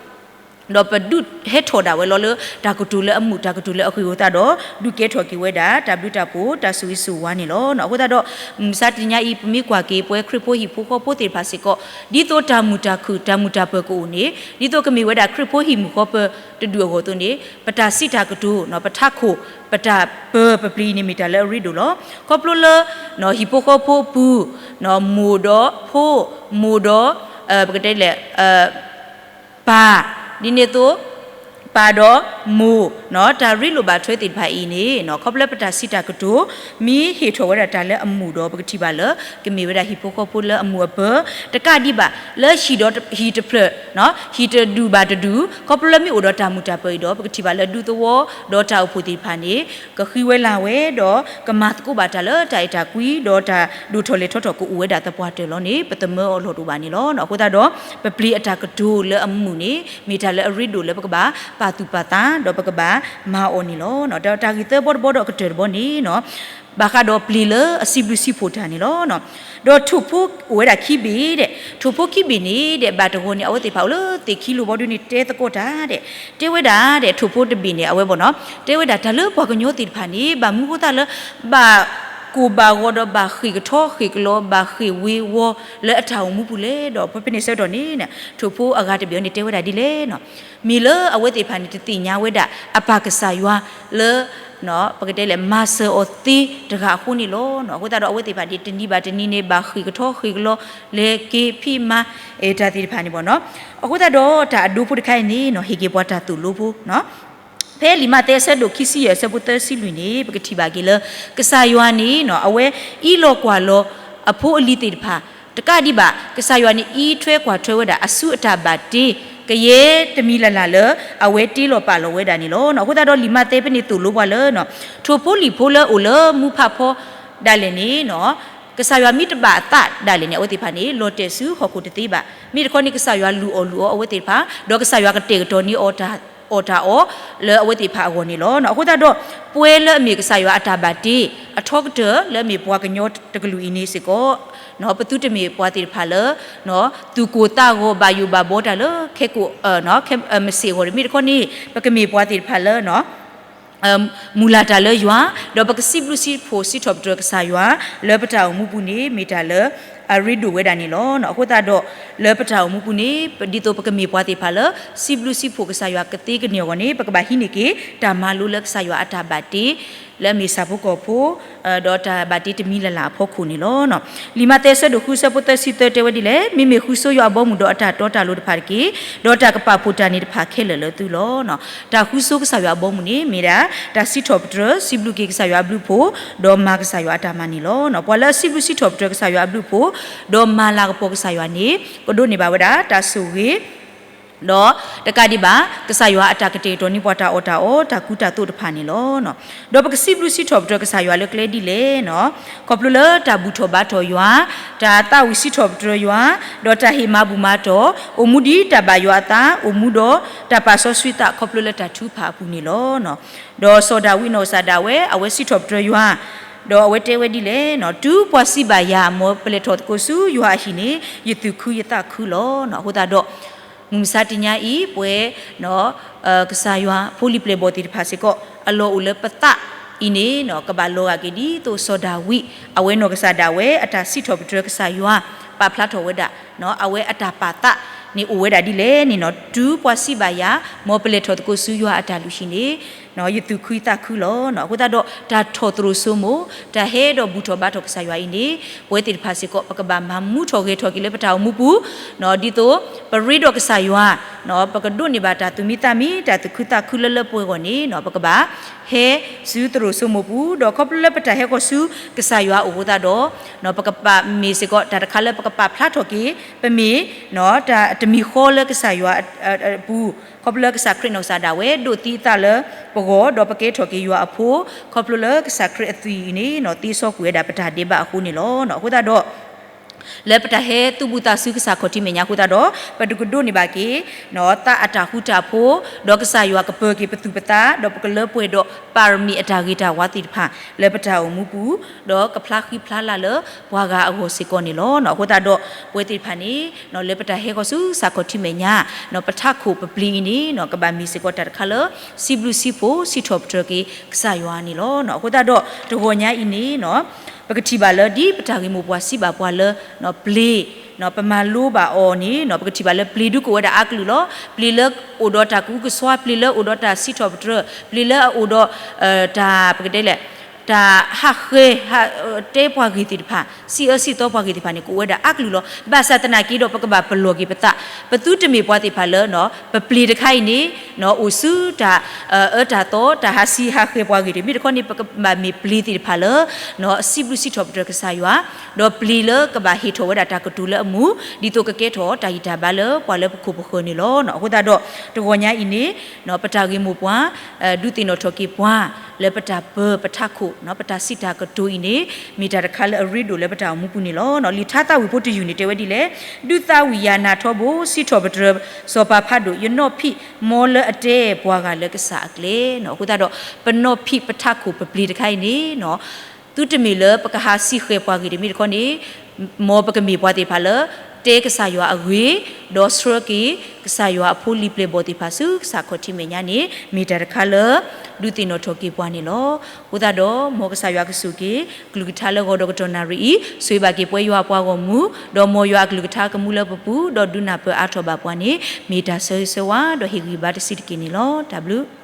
ဒီးပဒုးဟဲထီၣ်ဒၣ်ဝဲလီၤလၢ တၢ်ကတိၤလၢအမုာ် တၢ်ကတိၤလၢအဂ့ၤအဃိသတးဒီး ဒုးကဲထီၣ်က့ၤဝဲဒၣ် တၢ်ဘျုးတၢ်ဖှိၣ် တၢ်ဆိၣ်ဂ့ၤဆိၣ်ဝါန့ၣ်လီၤ. အဃိသတးဒီး မုၢ်မဆါတနံၤညါအံၤ ပမ့ၢ်ကွၢ်က့ၤ ပဝဲခရံာ်ဖိဟံၣ်ဖိဃီဖိသ့ၣ်တဖၣ်စ့ၢ်ကီး ဒ်သိးတၢ်မုာ်တၢ်ခုၣ် တၢ်မုာ်တၢ်ပၢၤကအိၣ်န့ၣ် ဒ်သိးကမ့ၢ်ဝဲဒၣ်ခရံာ်ဖိဟံၣ်မုာ်ဃီပၢၤတဒူၣ်အဂီၢ်အသိးန့ၣ် ပတၢ်စံးတၢ်ကတိၤ ပထးခိၣ် ပတၢ်ပၢပပျ့ၤအံၤန့ၣ် မ့ၢ်တၢ်လၢအရ့ဒိၣ်လီၤ. ခီဖျိလၢ ဟံၣ်ဖိဃီဖိအပူၤ မိၢ်ဒီးဖိ မိၢ်ဒီး ပကတဲလဲၣ် ပၢ် ဒ်န့ၣ်အသိး ပၢ်ဒီးမိၢ် တၢ်ရ့လိာ်ဘၣ်ထွဲသ့ၣ်တဖၣ်အံၤန့ၣ် ခီဖျိလၢပတၢ်စံးတၢ်ကတိၤ မ့ၢ်ဟ့ၣ်ထီၣ်ဝဲဒၣ်တၢ်လၢအမုာ်ဒီး ပကထံၣ်ဘၣ်လၢ ကမ့ၢ်ဝဲဒၣ်ဟံၣ်ဖိဃီဖိလၢအမုာ်အပၢၤ တကးဒံးဘၣ် လၢဟံၣ်ဒီးဟံၣ်တဖျၢၣ် ဟံၣ်တဒူၣ်ဘၣ်တဒူၣ် ခီဖျိလၢမ့ၢ်အိၣ်ဒီးတၢ်မုာ်တၢ်ပၢၤအံၤဒီး ပကထံၣ်ဘၣ်လၢဒူသဝီဒီးတၢ်အိၣ်ဖှိၣ်သ့ၣ်တဖၣ်န့ၣ် ကဃံဝဲလၤဝဲဒီး ကမၤသကိးဘၣ်တၢ်လၢတၢ်အဲၣ်တၢ်ကွံ ဒီးတၢ်ဒိၣ်ထီၣ်လဲၤထီၣ်ထီၣ်ကအိၣ်ဝဲဒၣ်သပှၢ်တၢၢ်လီၤန့ၣ် ပသမၢအီၤလီၢ်တအိၣ်ဘၣ်န့ၣ်လီၤ. အဃိသတးဒီး ပပျ့ၤအတၢ်ကတိၤလၢအမုာ်န့ၣ် မ့ၢ်တၢ်လၢအရ့ဒိၣ်လၢပကဘၣ်ပာ်သူၣ်ပာ်သး ဒီးပကဘၣ်မၤအီၤန့ၣ်လီၤ. ဒီးတၢ်ဂ့ၢ်သၢဘီတဘီဒီးအကတၢၢ်တဘီန့ၣ် ဘၣ်ဃးဒီးပျ့ၤလၢအစံးဘျုးစံးဖှိၣ်တၢ်န့ၣ်လီၤ. ဒီးထိၣ်ဖိအိၣ်ဝဲဒၣ်ခံဘ့ၣ်ဒီး ထိၣ်ဖိခံဘ့ၣ်န့ၣ်ဒီး ဘၣ်တဂီၤန့ၣ် အဝဲသ့ၣ်တဖၣ်အိၣ်လၢသ့ၣ်ခံလိၤဘီဒုန့ၣ် တဲသကိးတၢ်ဒီး တဲဝဲဒၣ်ဒီး ထိၣ်ဖိတဘ့ၣ်န့ၣ် အဝဲဘၣ်နီၤ တဲဝဲဒၣ်တၢ်လၢပှၤကညီသ့ၣ်တဖၣ်န့ၣ် ဘၣ်မနုၤအဃိသတးလၢ ဘၣ်ကိၢ်ဘၣ်ဂီၤဒီးဘၣ်ဃ့ၢ်ကထီဃ့ၢ်ကလီ ဘၣ်ဃ့ၢ်ဝ့ၤဝီၤလၢအတၢ်အိၣ်မူပူၤလဲၣ်. ဒီးဖဲန့ၣ်ဆၢကတီၢ်န့ၣ် ထိၣ်ဖိအဂၤတဘ့ၣ်အံၤန့ၣ် တဲဝဲဒၣ်ဒ်လဲၣ် မ့ၢ်လၢအဝဲသ့ၣ်တဖၣ်န့ၣ် တသ့ၣ်ညါဝဲဒၣ်အပၢ်ကစၢ်ယွၤလၢ ပကတဲလဲၣ် မၤစၢၤအီၤသ့တဂၤအဃိန့ၣ်လီၤ. အဃိသတးဒီးအဝဲသ့ၣ်တဖၣ်န့ၣ် တနံၤဘၣ်တနံၤန့ၣ် ဘၣ်ဃ့ၢ်ကထီဃ့ၢ်ကလီ လဲၤက့ၤဖံးမၤ တၢ်သ့ၣ်တဖၣ်န့ၣ်ဘၣ်နီၤ. အဃိသတးဒီးတၢ်အဒိဖိတခါအံၤန့ၣ်နီၤ ဟ့ၣ်က့ၤပှၤတၢ်သိၣ်လိဖိနီၤ ဖဲလံာ်မးသဲအဆၢဒိၣ်ခံဆံယဲၢ်အဆၢဖိသၢဆံလွံၢ်န့ၣ် ပကထံၣ်ဘၣ်က့ၤလၢ ကစၢ်ယွၤန့ၣ်နီၤ အဝဲအံးလီၤကွၢ်လီၤအဖိအလံၤသ့ၣ်တဖၣ် တကးဒံးဘၣ် ကစၢ်ယွၤန့ၣ်အံးထွဲကွၢ်ထွဲဝဲဒၣ်အစုအတၢ်ဘၣ်တ့ ကယဲၢ်တမံၤလၢ်လၢ်လၢ အဝဲတ့လီၤပာ်လီၤဝဲဒၣ်န့ၣ်လီၤ. အဃိသတးဒီးလံာ်မးသဲဖဲန့ၣ်သိၣ်လိပှၤလၢ ထိၣ်ဖိလံၣ်ဖိလၢအိၣ်လၢမူဖးဖီဒၣ်လဲာ်န့ၣ်နီၤ ကစၢ်ယွၤမ့ၢ်တဘၣ်အသးဒၣ်လဲာ်န့ၣ် အဝဲသ့ၣ်တဖၣ်န့ၣ် လီၤတဲာ်ဆူဟီၣ်ခိၣ်တသ့ဘၣ်. မ့ၢ်တခီန့ၣ် ကစၢ်ယွၤလူၢ်အီၣ်လူၢ်အီအဝဲသ့ၣ်တဖၣ် ဒီးကစၢ်ယွၤကတဲာ်ကတီၤန့ၢ်အီၤ အီၣ်တၢ်အီၣ် လၢအဝဲသ့ၣ်တဖၣ်အဂီၢ်န့ၣ်လီၤ. အဃိသတးဒီး ပဝဲလၢအမ့ၢ်ကစၢ်ယွၤအတၢ်ဘၣ်တ့ အထီကတၢၢ်လၢအမ့ၢ်ပှၤကညီတကလုာ်အံၤန့ၣ်စ့ၢ်ကီး ပသုတမ့ၢ်ပှၤသ့ၣ်တဖၣ်လၢ သူၣ်ကိၢ်သးဂီၤဘၣ်ယိၣ်ဘၣ်ဘီတၢ်လၢ ခဲကိာ် ခဲမုၢ်ဆ့ၣ်အဂီၢ် မ့ၢ်တခီန့ၣ် ပကမ့ၢ်ပှၤသ့ၣ်တဖၣ်လၢ မုၢ်လၢ်တၢ်လၢယွၤ ဒီးပကစံးဘျုးစံးဖှိၣ်စံးထီၣ်ပတြၢၤကစၢ်ယွၤ လၢပတၢ်အိၣ်မူပူၤန့ၣ် မ့ၢ်တၢ်လၢအရ့ဒိၣ်ဝဲဒၣ်န့ၣ်လီၤ. အဃိသတးဒီး လၢပတၢ်အိၣ်မူပူၤန့ၣ် ဒ်သိးပကမ့ၢ်ပှၤသ့ၣ်တဖၣ်လၢ စံးဘျုးစံးဖှိၣ်ကစၢ်ယွၤကသ့ကန့ၢ်အဂီၢ်န့ၣ် ပကဘၣ်ဟံးန့ၢ်က့ၤ တၢ်မၤလိလၢကစၢ်ယွၤအတၢ်ဘၣ်တ့ လၢအမ့ၢ်ဆၣ်ဖိကီၢ်ဖိ ဒီးတၢ်ဘၣ်တ့တမံၤလၢ်လၢ်အဖီခိၣ်န့ၣ်လီၤ. လံာ်မးသဲအဆၢဒိၣ်ဃုအဆၢဖိသၢဆံသၢတဲဝဲဒ်လဲၣ်, မ့မ့ၢ်ဃုဆိယွၤအဘီအမုၢ်ဒီးအတၢ်တီတၢ်လိၤတဖၣ်တက့ၢ်, ဒီးတၢ်ကပာ်ဖှိၣ်တၢ်န့ၣ်တဖၣ်ခဲလၢာ်လၢသုလီၤ. တၢ်ဃုဆိကစၢ်ယွၤအဘီအမုၢ်န့ၣ် မ့ၢ်ဒၣ် တၢ်စံးထီၣ်ပတြၢၤ စံးဘျုးက့ၤကစၢ်ယွၤအဘျုးအဖှိၣ် ဒီးမၤကစၢ်ယွၤအတၢ်မၤန့ၣ်လီၤ. ပှၤလၢအစံးဘျုးစံးထီၣ်ပတြၢၤကစၢ်ယွၤအဘျုးအဖှိၣ် ဒီးမၤလၤကပီၤကစၢ်ယွၤန့ၣ် ကဒိးန့ၢ်ဘၣ်ဝဲဒၣ်တၢ်ဆိၣ်ဂ့ၤ ဒီးတကးဒံးဘၣ် ကစၢ်ယွၤအတၢ်ကတဲာ်ကတီၤန့ၢ်ပှၤတၢ်အီၣ်တၢ်အီ တၢ်ကူတၢ်သိးတဖၣ်န့ၣ်လီၤ. ဒီးပကစံးဘျုးစံးထီၣ်ပတြၢၤကစၢ်ယွၤလၢကျဲဒ်လဲၣ်နီၤ, ခီဖျိလၢတၢ်ဘူၣ်ထီၣ်ဘါထီၣ်ယွၤ, တၢ်သးဝံၣ်စံးထီၣ်ပတြၢၤယွၤ, ဒီးတၢ်ဟ့ၣ်မၤဘူၣ်မၤတီၢ်, အိၣ်မူဒ်တၢ်ဘၣ်ယွၤအသး, အိၣ်မူဒီးတၢ်ပာ်စီဆှံသးခီဖျိလၢတၢ်ထုကဖၣ်အပူၤန့ၣ်လီၤ. ဒီးစီၤဒၤဝံးနီၢ်ကစၢ်ဒၣ်ဝဲ အဝဲစံးထီၣ်ပတြၢၤယွၤ, ဒီးအဝဲတဲဝဲဒ်လဲၣ်နီၤ, တုၤပှၤစံးဘၣ်ယၤ မ်ပလဲၤထီၣ်သကိးဆူယွၤအဟံၣ်န့ၣ် ယသူၣ်ခုယသးခုလီၤ. အဃိသတးဒီး မုၢ်မဆါတနံၤအံၤ ပဝဲ ကစၢ်ယွၤဖိလံၤပျဲၢ်ဘီၣ်သ့ၣ်တဖၣ်စ့ၢ်ကီး အလီၢ်အိၣ်လၢပသးအံၤန့ၣ် ကဘၣ်လီၤဂာ်က့ၤဒ်သိးစီၤဒၤဝံး အဝဲနီၢ်ကစၢ်ဒၣ်ဝဲ အတၢ်စံးထီၣ်ပတြၢၤကစၢ်ယွၤ ပာ်ဖျါထီၣ်ဝဲဒၣ် အဝဲအတၢ်ပာ်သးန့ၣ်အိၣ်ဝဲဒၣ်ဒ်လဲၣ်န့ၣ်နီၤ, တုၤပှၤစံးဘၣ်ယၤ မ်ပလဲၤထီၣ်သကိးဆူယွၤအတၢ်လုၢ်ဟံၣ်န့ၣ် ယသူၣ်ခုယသးခုလီၤ. အဃိသတးဒီး တၢ်ထီၣ်သရိာ်စိမိၤ တၢ်ဟဲဒီးဘူၣ်ထီၣ်ဘါထီၣ်ကစၢ်ယွၤအံၤန့ၣ် ပဝဲသ့ၣ်တဖၣ်စ့ၢ်ကီး ပကဘၣ်မၤမူထီၣ်ဂဲၤထီၣ်က့ၤလၢပတၢ်အိၣ်မူပူၤ ဒ်သိး ပရ့ဒီးကစၢ်ယွၤ ပကဒိးန့ၢ်ဘၣ်တၢ်သူၣ်မံသးမံ တၢ်သူၣ်ခုသးခုလၢလၢပှဲၤပှဲၤအဂီၢ်န့ၣ် ပကဘၣ်ဟဲဆူသရိာ်စိမိၤပူၤ ဒီးခီဖျိလၢပတၢ်ဟဲဃီၤဆူကစၢ်ယွၤအအိၣ်အဃိသတးဒီး ပကဘၣ်မ့ၢ်စ့ၢ်ကီး တၢ်တခါလၢပကပာ်ဖျါထီၣ်က့ၤ ပမ့ၢ် တၢ်တမံၤဃီလၢကစၢ်ယွၤအပူၤ ခီဖျိလၢကစၢ်ခရံာ်နီၢ်ကစၢ်ဒၣ်ဝဲ ဒိးသံအသးလၢပဂီၢ် ဒီးပကဲထီၣ်က့ၤယွၤအဖိ ခီဖျိလၢကစၢ်ခရံာ်အသွံၣ်အံၤန့ၣ် သ့စီကွံာ်ဝဲဒၣ်ပတၢ်ဒဲးဘးအဃိန့ၣ်လီၤ. အဃိသတးဒီး လၢပတၢ်ဟဲသူၣ်ဘူၣ်သးစူၤကစၢ်ခီၣ်ထံးမဲာ်ညါအဃိသတးဒီး ပတကဒိးန့ၢ်ဘၣ်က့ၤ သးအတၢ်ဃူတၢ်ဖိး ဒီးကစၢ်ယွၤကပၢၤက့ၤပသူၣ်ပသး ဒီးပကလၢပှဲၤဒီးပၢ်ရမံၤအတၢ်ဂ့ၤတၢ်ဝါသ့ၣ်တဖၣ် လၢပတၢ်အိၣ်မူပူၤ ဒီးကဖျါဃံဖျါလၤလၢပှၤဂၤအဂီၢ်စ့ၢ်ကီးန့ၣ်လီၤ. အဃိသတးဒီး ပဝဲသ့ၣ်တဖၣ်န့ၣ် လၢပတၢ်ဟဲဃီၤဆူကစၢ်ခီၣ်ထံးမဲာ်ညါ ပထးခိၣ်ပပျ့ၤအံၤန့ၣ် ကဘၣ်မ့ၢ်စ့ၢ်ကီးတၢ်တခါလၢ စံးဘျုးစံးဖှိၣ်စံးထီၣ်ပတြၢၤက့ၤကစၢ်ယွၤန့ၣ်လီၤ. အဃိသတးဒီး တဂီၤညါအံၤန့ၣ် ပကထံၣ်ဘၣ်လၢဒ်ပတၢ်ဂ့ၢ်မိၢ်ပှၢ်စံးဘၣ်ပှၤလၢ ပျ့ၤ ပမၤလိဘၣ်အီၤန့ၣ် ပကထံၣ်ဘၣ်လၢပျ့ၤဒုးကအိၣ်ဝဲဒၣ်အါကလုာ်လီၤ. ပျ့ၤလၢအိၣ်ဒီးတၢ်ကအုကစွါ ပျ့ၤလၢအိၣ်ဒီးတၢ်စံးထီၣ်ပတြၢၤ ပျ့ၤလၢအအိၣ်ဒီး တၢ်ပကတဲလဲၣ် တၢ်ဟးဃဲ တဲပှၤဂ့ၢ်သ့ၣ်တဖၣ် စံးအၢစံးသီပှၤဂ့ၢ်သ့ၣ်တဖၣ်န့ၣ် ကအိၣ်ဝဲဒၣ်အါကလုာ်လီၤ. ဘၣ်ဆၣ်သနာ်က့ဒီး ပကဘၣ်ပလီၢ်က့ၤပသး ပသုတမ့ၢ်ပှၤသ့ၣ်တဖၣ်လၢ ပပျ့ၤတခါအံၤန့ၣ် အိၣ်ဆူတၢ်အၢတၢ်သီ တၢ်ဟးဆံးဟးဃဲပှၤဂ့ၢ်တမ့ၢ်တခီန့ၣ် ပကဘၣ်မ့ၢ်ပျ့ၤသ့ၣ်တဖၣ်လၢ စံးဘျုးစံးထီၣ်ပတြၢၤကစၢ်ယွၤ ဒီးပျ့ၤလၢကဘၣ်ဟ့ၣ်ထီၣ်ဝဲဒၣ်တၢ်ကတိၤလၢအမူ ဒ်သိးကကဲထီၣ်တၢ်ဂံၢ်တၢ်ဘါလၢပှၤလၢပခိၣ်ပဃၢၤန့ၣ်လီၤ. အဃိသတးဒီး တဂီၤညါအံၤန့ၣ် ပတၢ်ဂ့ၢ်မိၢ်ပှၢ် ဒုးသ့ၣ်နီၣ်ထီၣ်က့ၤပှၤ လၢပတၢ်ပၢပထးခိၣ် ပတၢ်စံးတၢ်ကတိၤအံၤန့ၣ် မ့ၢ်တၢ်တခါလၢအရ့ဒိၣ်လၢပတၢ်အိၣ်မူပူၤန့ၣ်လီၤ. လံာ်ထါသးဝံၣ်ဖိတယုၢ်န့ၣ်တဲဝဲဒ်လဲၣ်, ဒုးသးဝံၣ်ယၤနၢ်ထီဘိ စံးထီၣ်ပတြၢၤစီၤပၤဖးဒိၣ် ယနီၣ်ဖံးမ်လၢအတဲပှၤဂၤလၢကစၢ်အကျဲ. အဃိသတးဒီး ပနီၣ်ဖံးပထးခိၣ်ပပျ့ၤတခါအံၤန့ၣ် သုတမ့ၢ်လၢပကဟးစံၣ်ဃဲၤပှၤဂ့ၤတမ့ၢ်တခီန့ၣ်, မ်ပကမ့ၢ်ပှၤသ့ၣ်တဖၣ်လၢ တဲကစၢ်ယွၤအဂ့ၢ်, ဒီးဆှၢက့ၤကစၢ်ယွၤအဖိလံၤပျဲၢ်ဘီၣ်သ့ၣ်တဖၣ်ဆူကစၢ်ခီၣ်ထံးမဲာ်ညါန့ၣ် မ့ၢ်တၢ်တခါလၢ ဒုးသ့ၣ်နီၣ်ထီၣ်က့ၤပှၤန့ၣ်လီၤ. အဃိသတးဒီး မ်ကစၢ်ယွၤကဆိၣ်ဂ့ၤက့ၤ ကလုၢ်ကထါလၢဂီၤဒီးကတီၢ်နၣ်ရံၣ်အံၤ, ဆိၣ်ဂ့ၤဘၣ်က့ၤပဝဲယွၤအပှၤဂီၢ်မုၢ်, ဒီးမ်ယွၤအကလုၢ်ကထါကမူလၢပပူၤ, ဒီးဒုးနၢ်ပၢၢ်အါထီၣ်ဘၣ်ပှၤန့ၣ် မ့ၢ်တၢ်ဆၢဂ့ၤဆၢဝါ ဒီးဟ့ၣ်ဂံၢ်ဘါတဆံးတက့ၢ်န့ၣ်လီၤ. တၢ်ဘျုး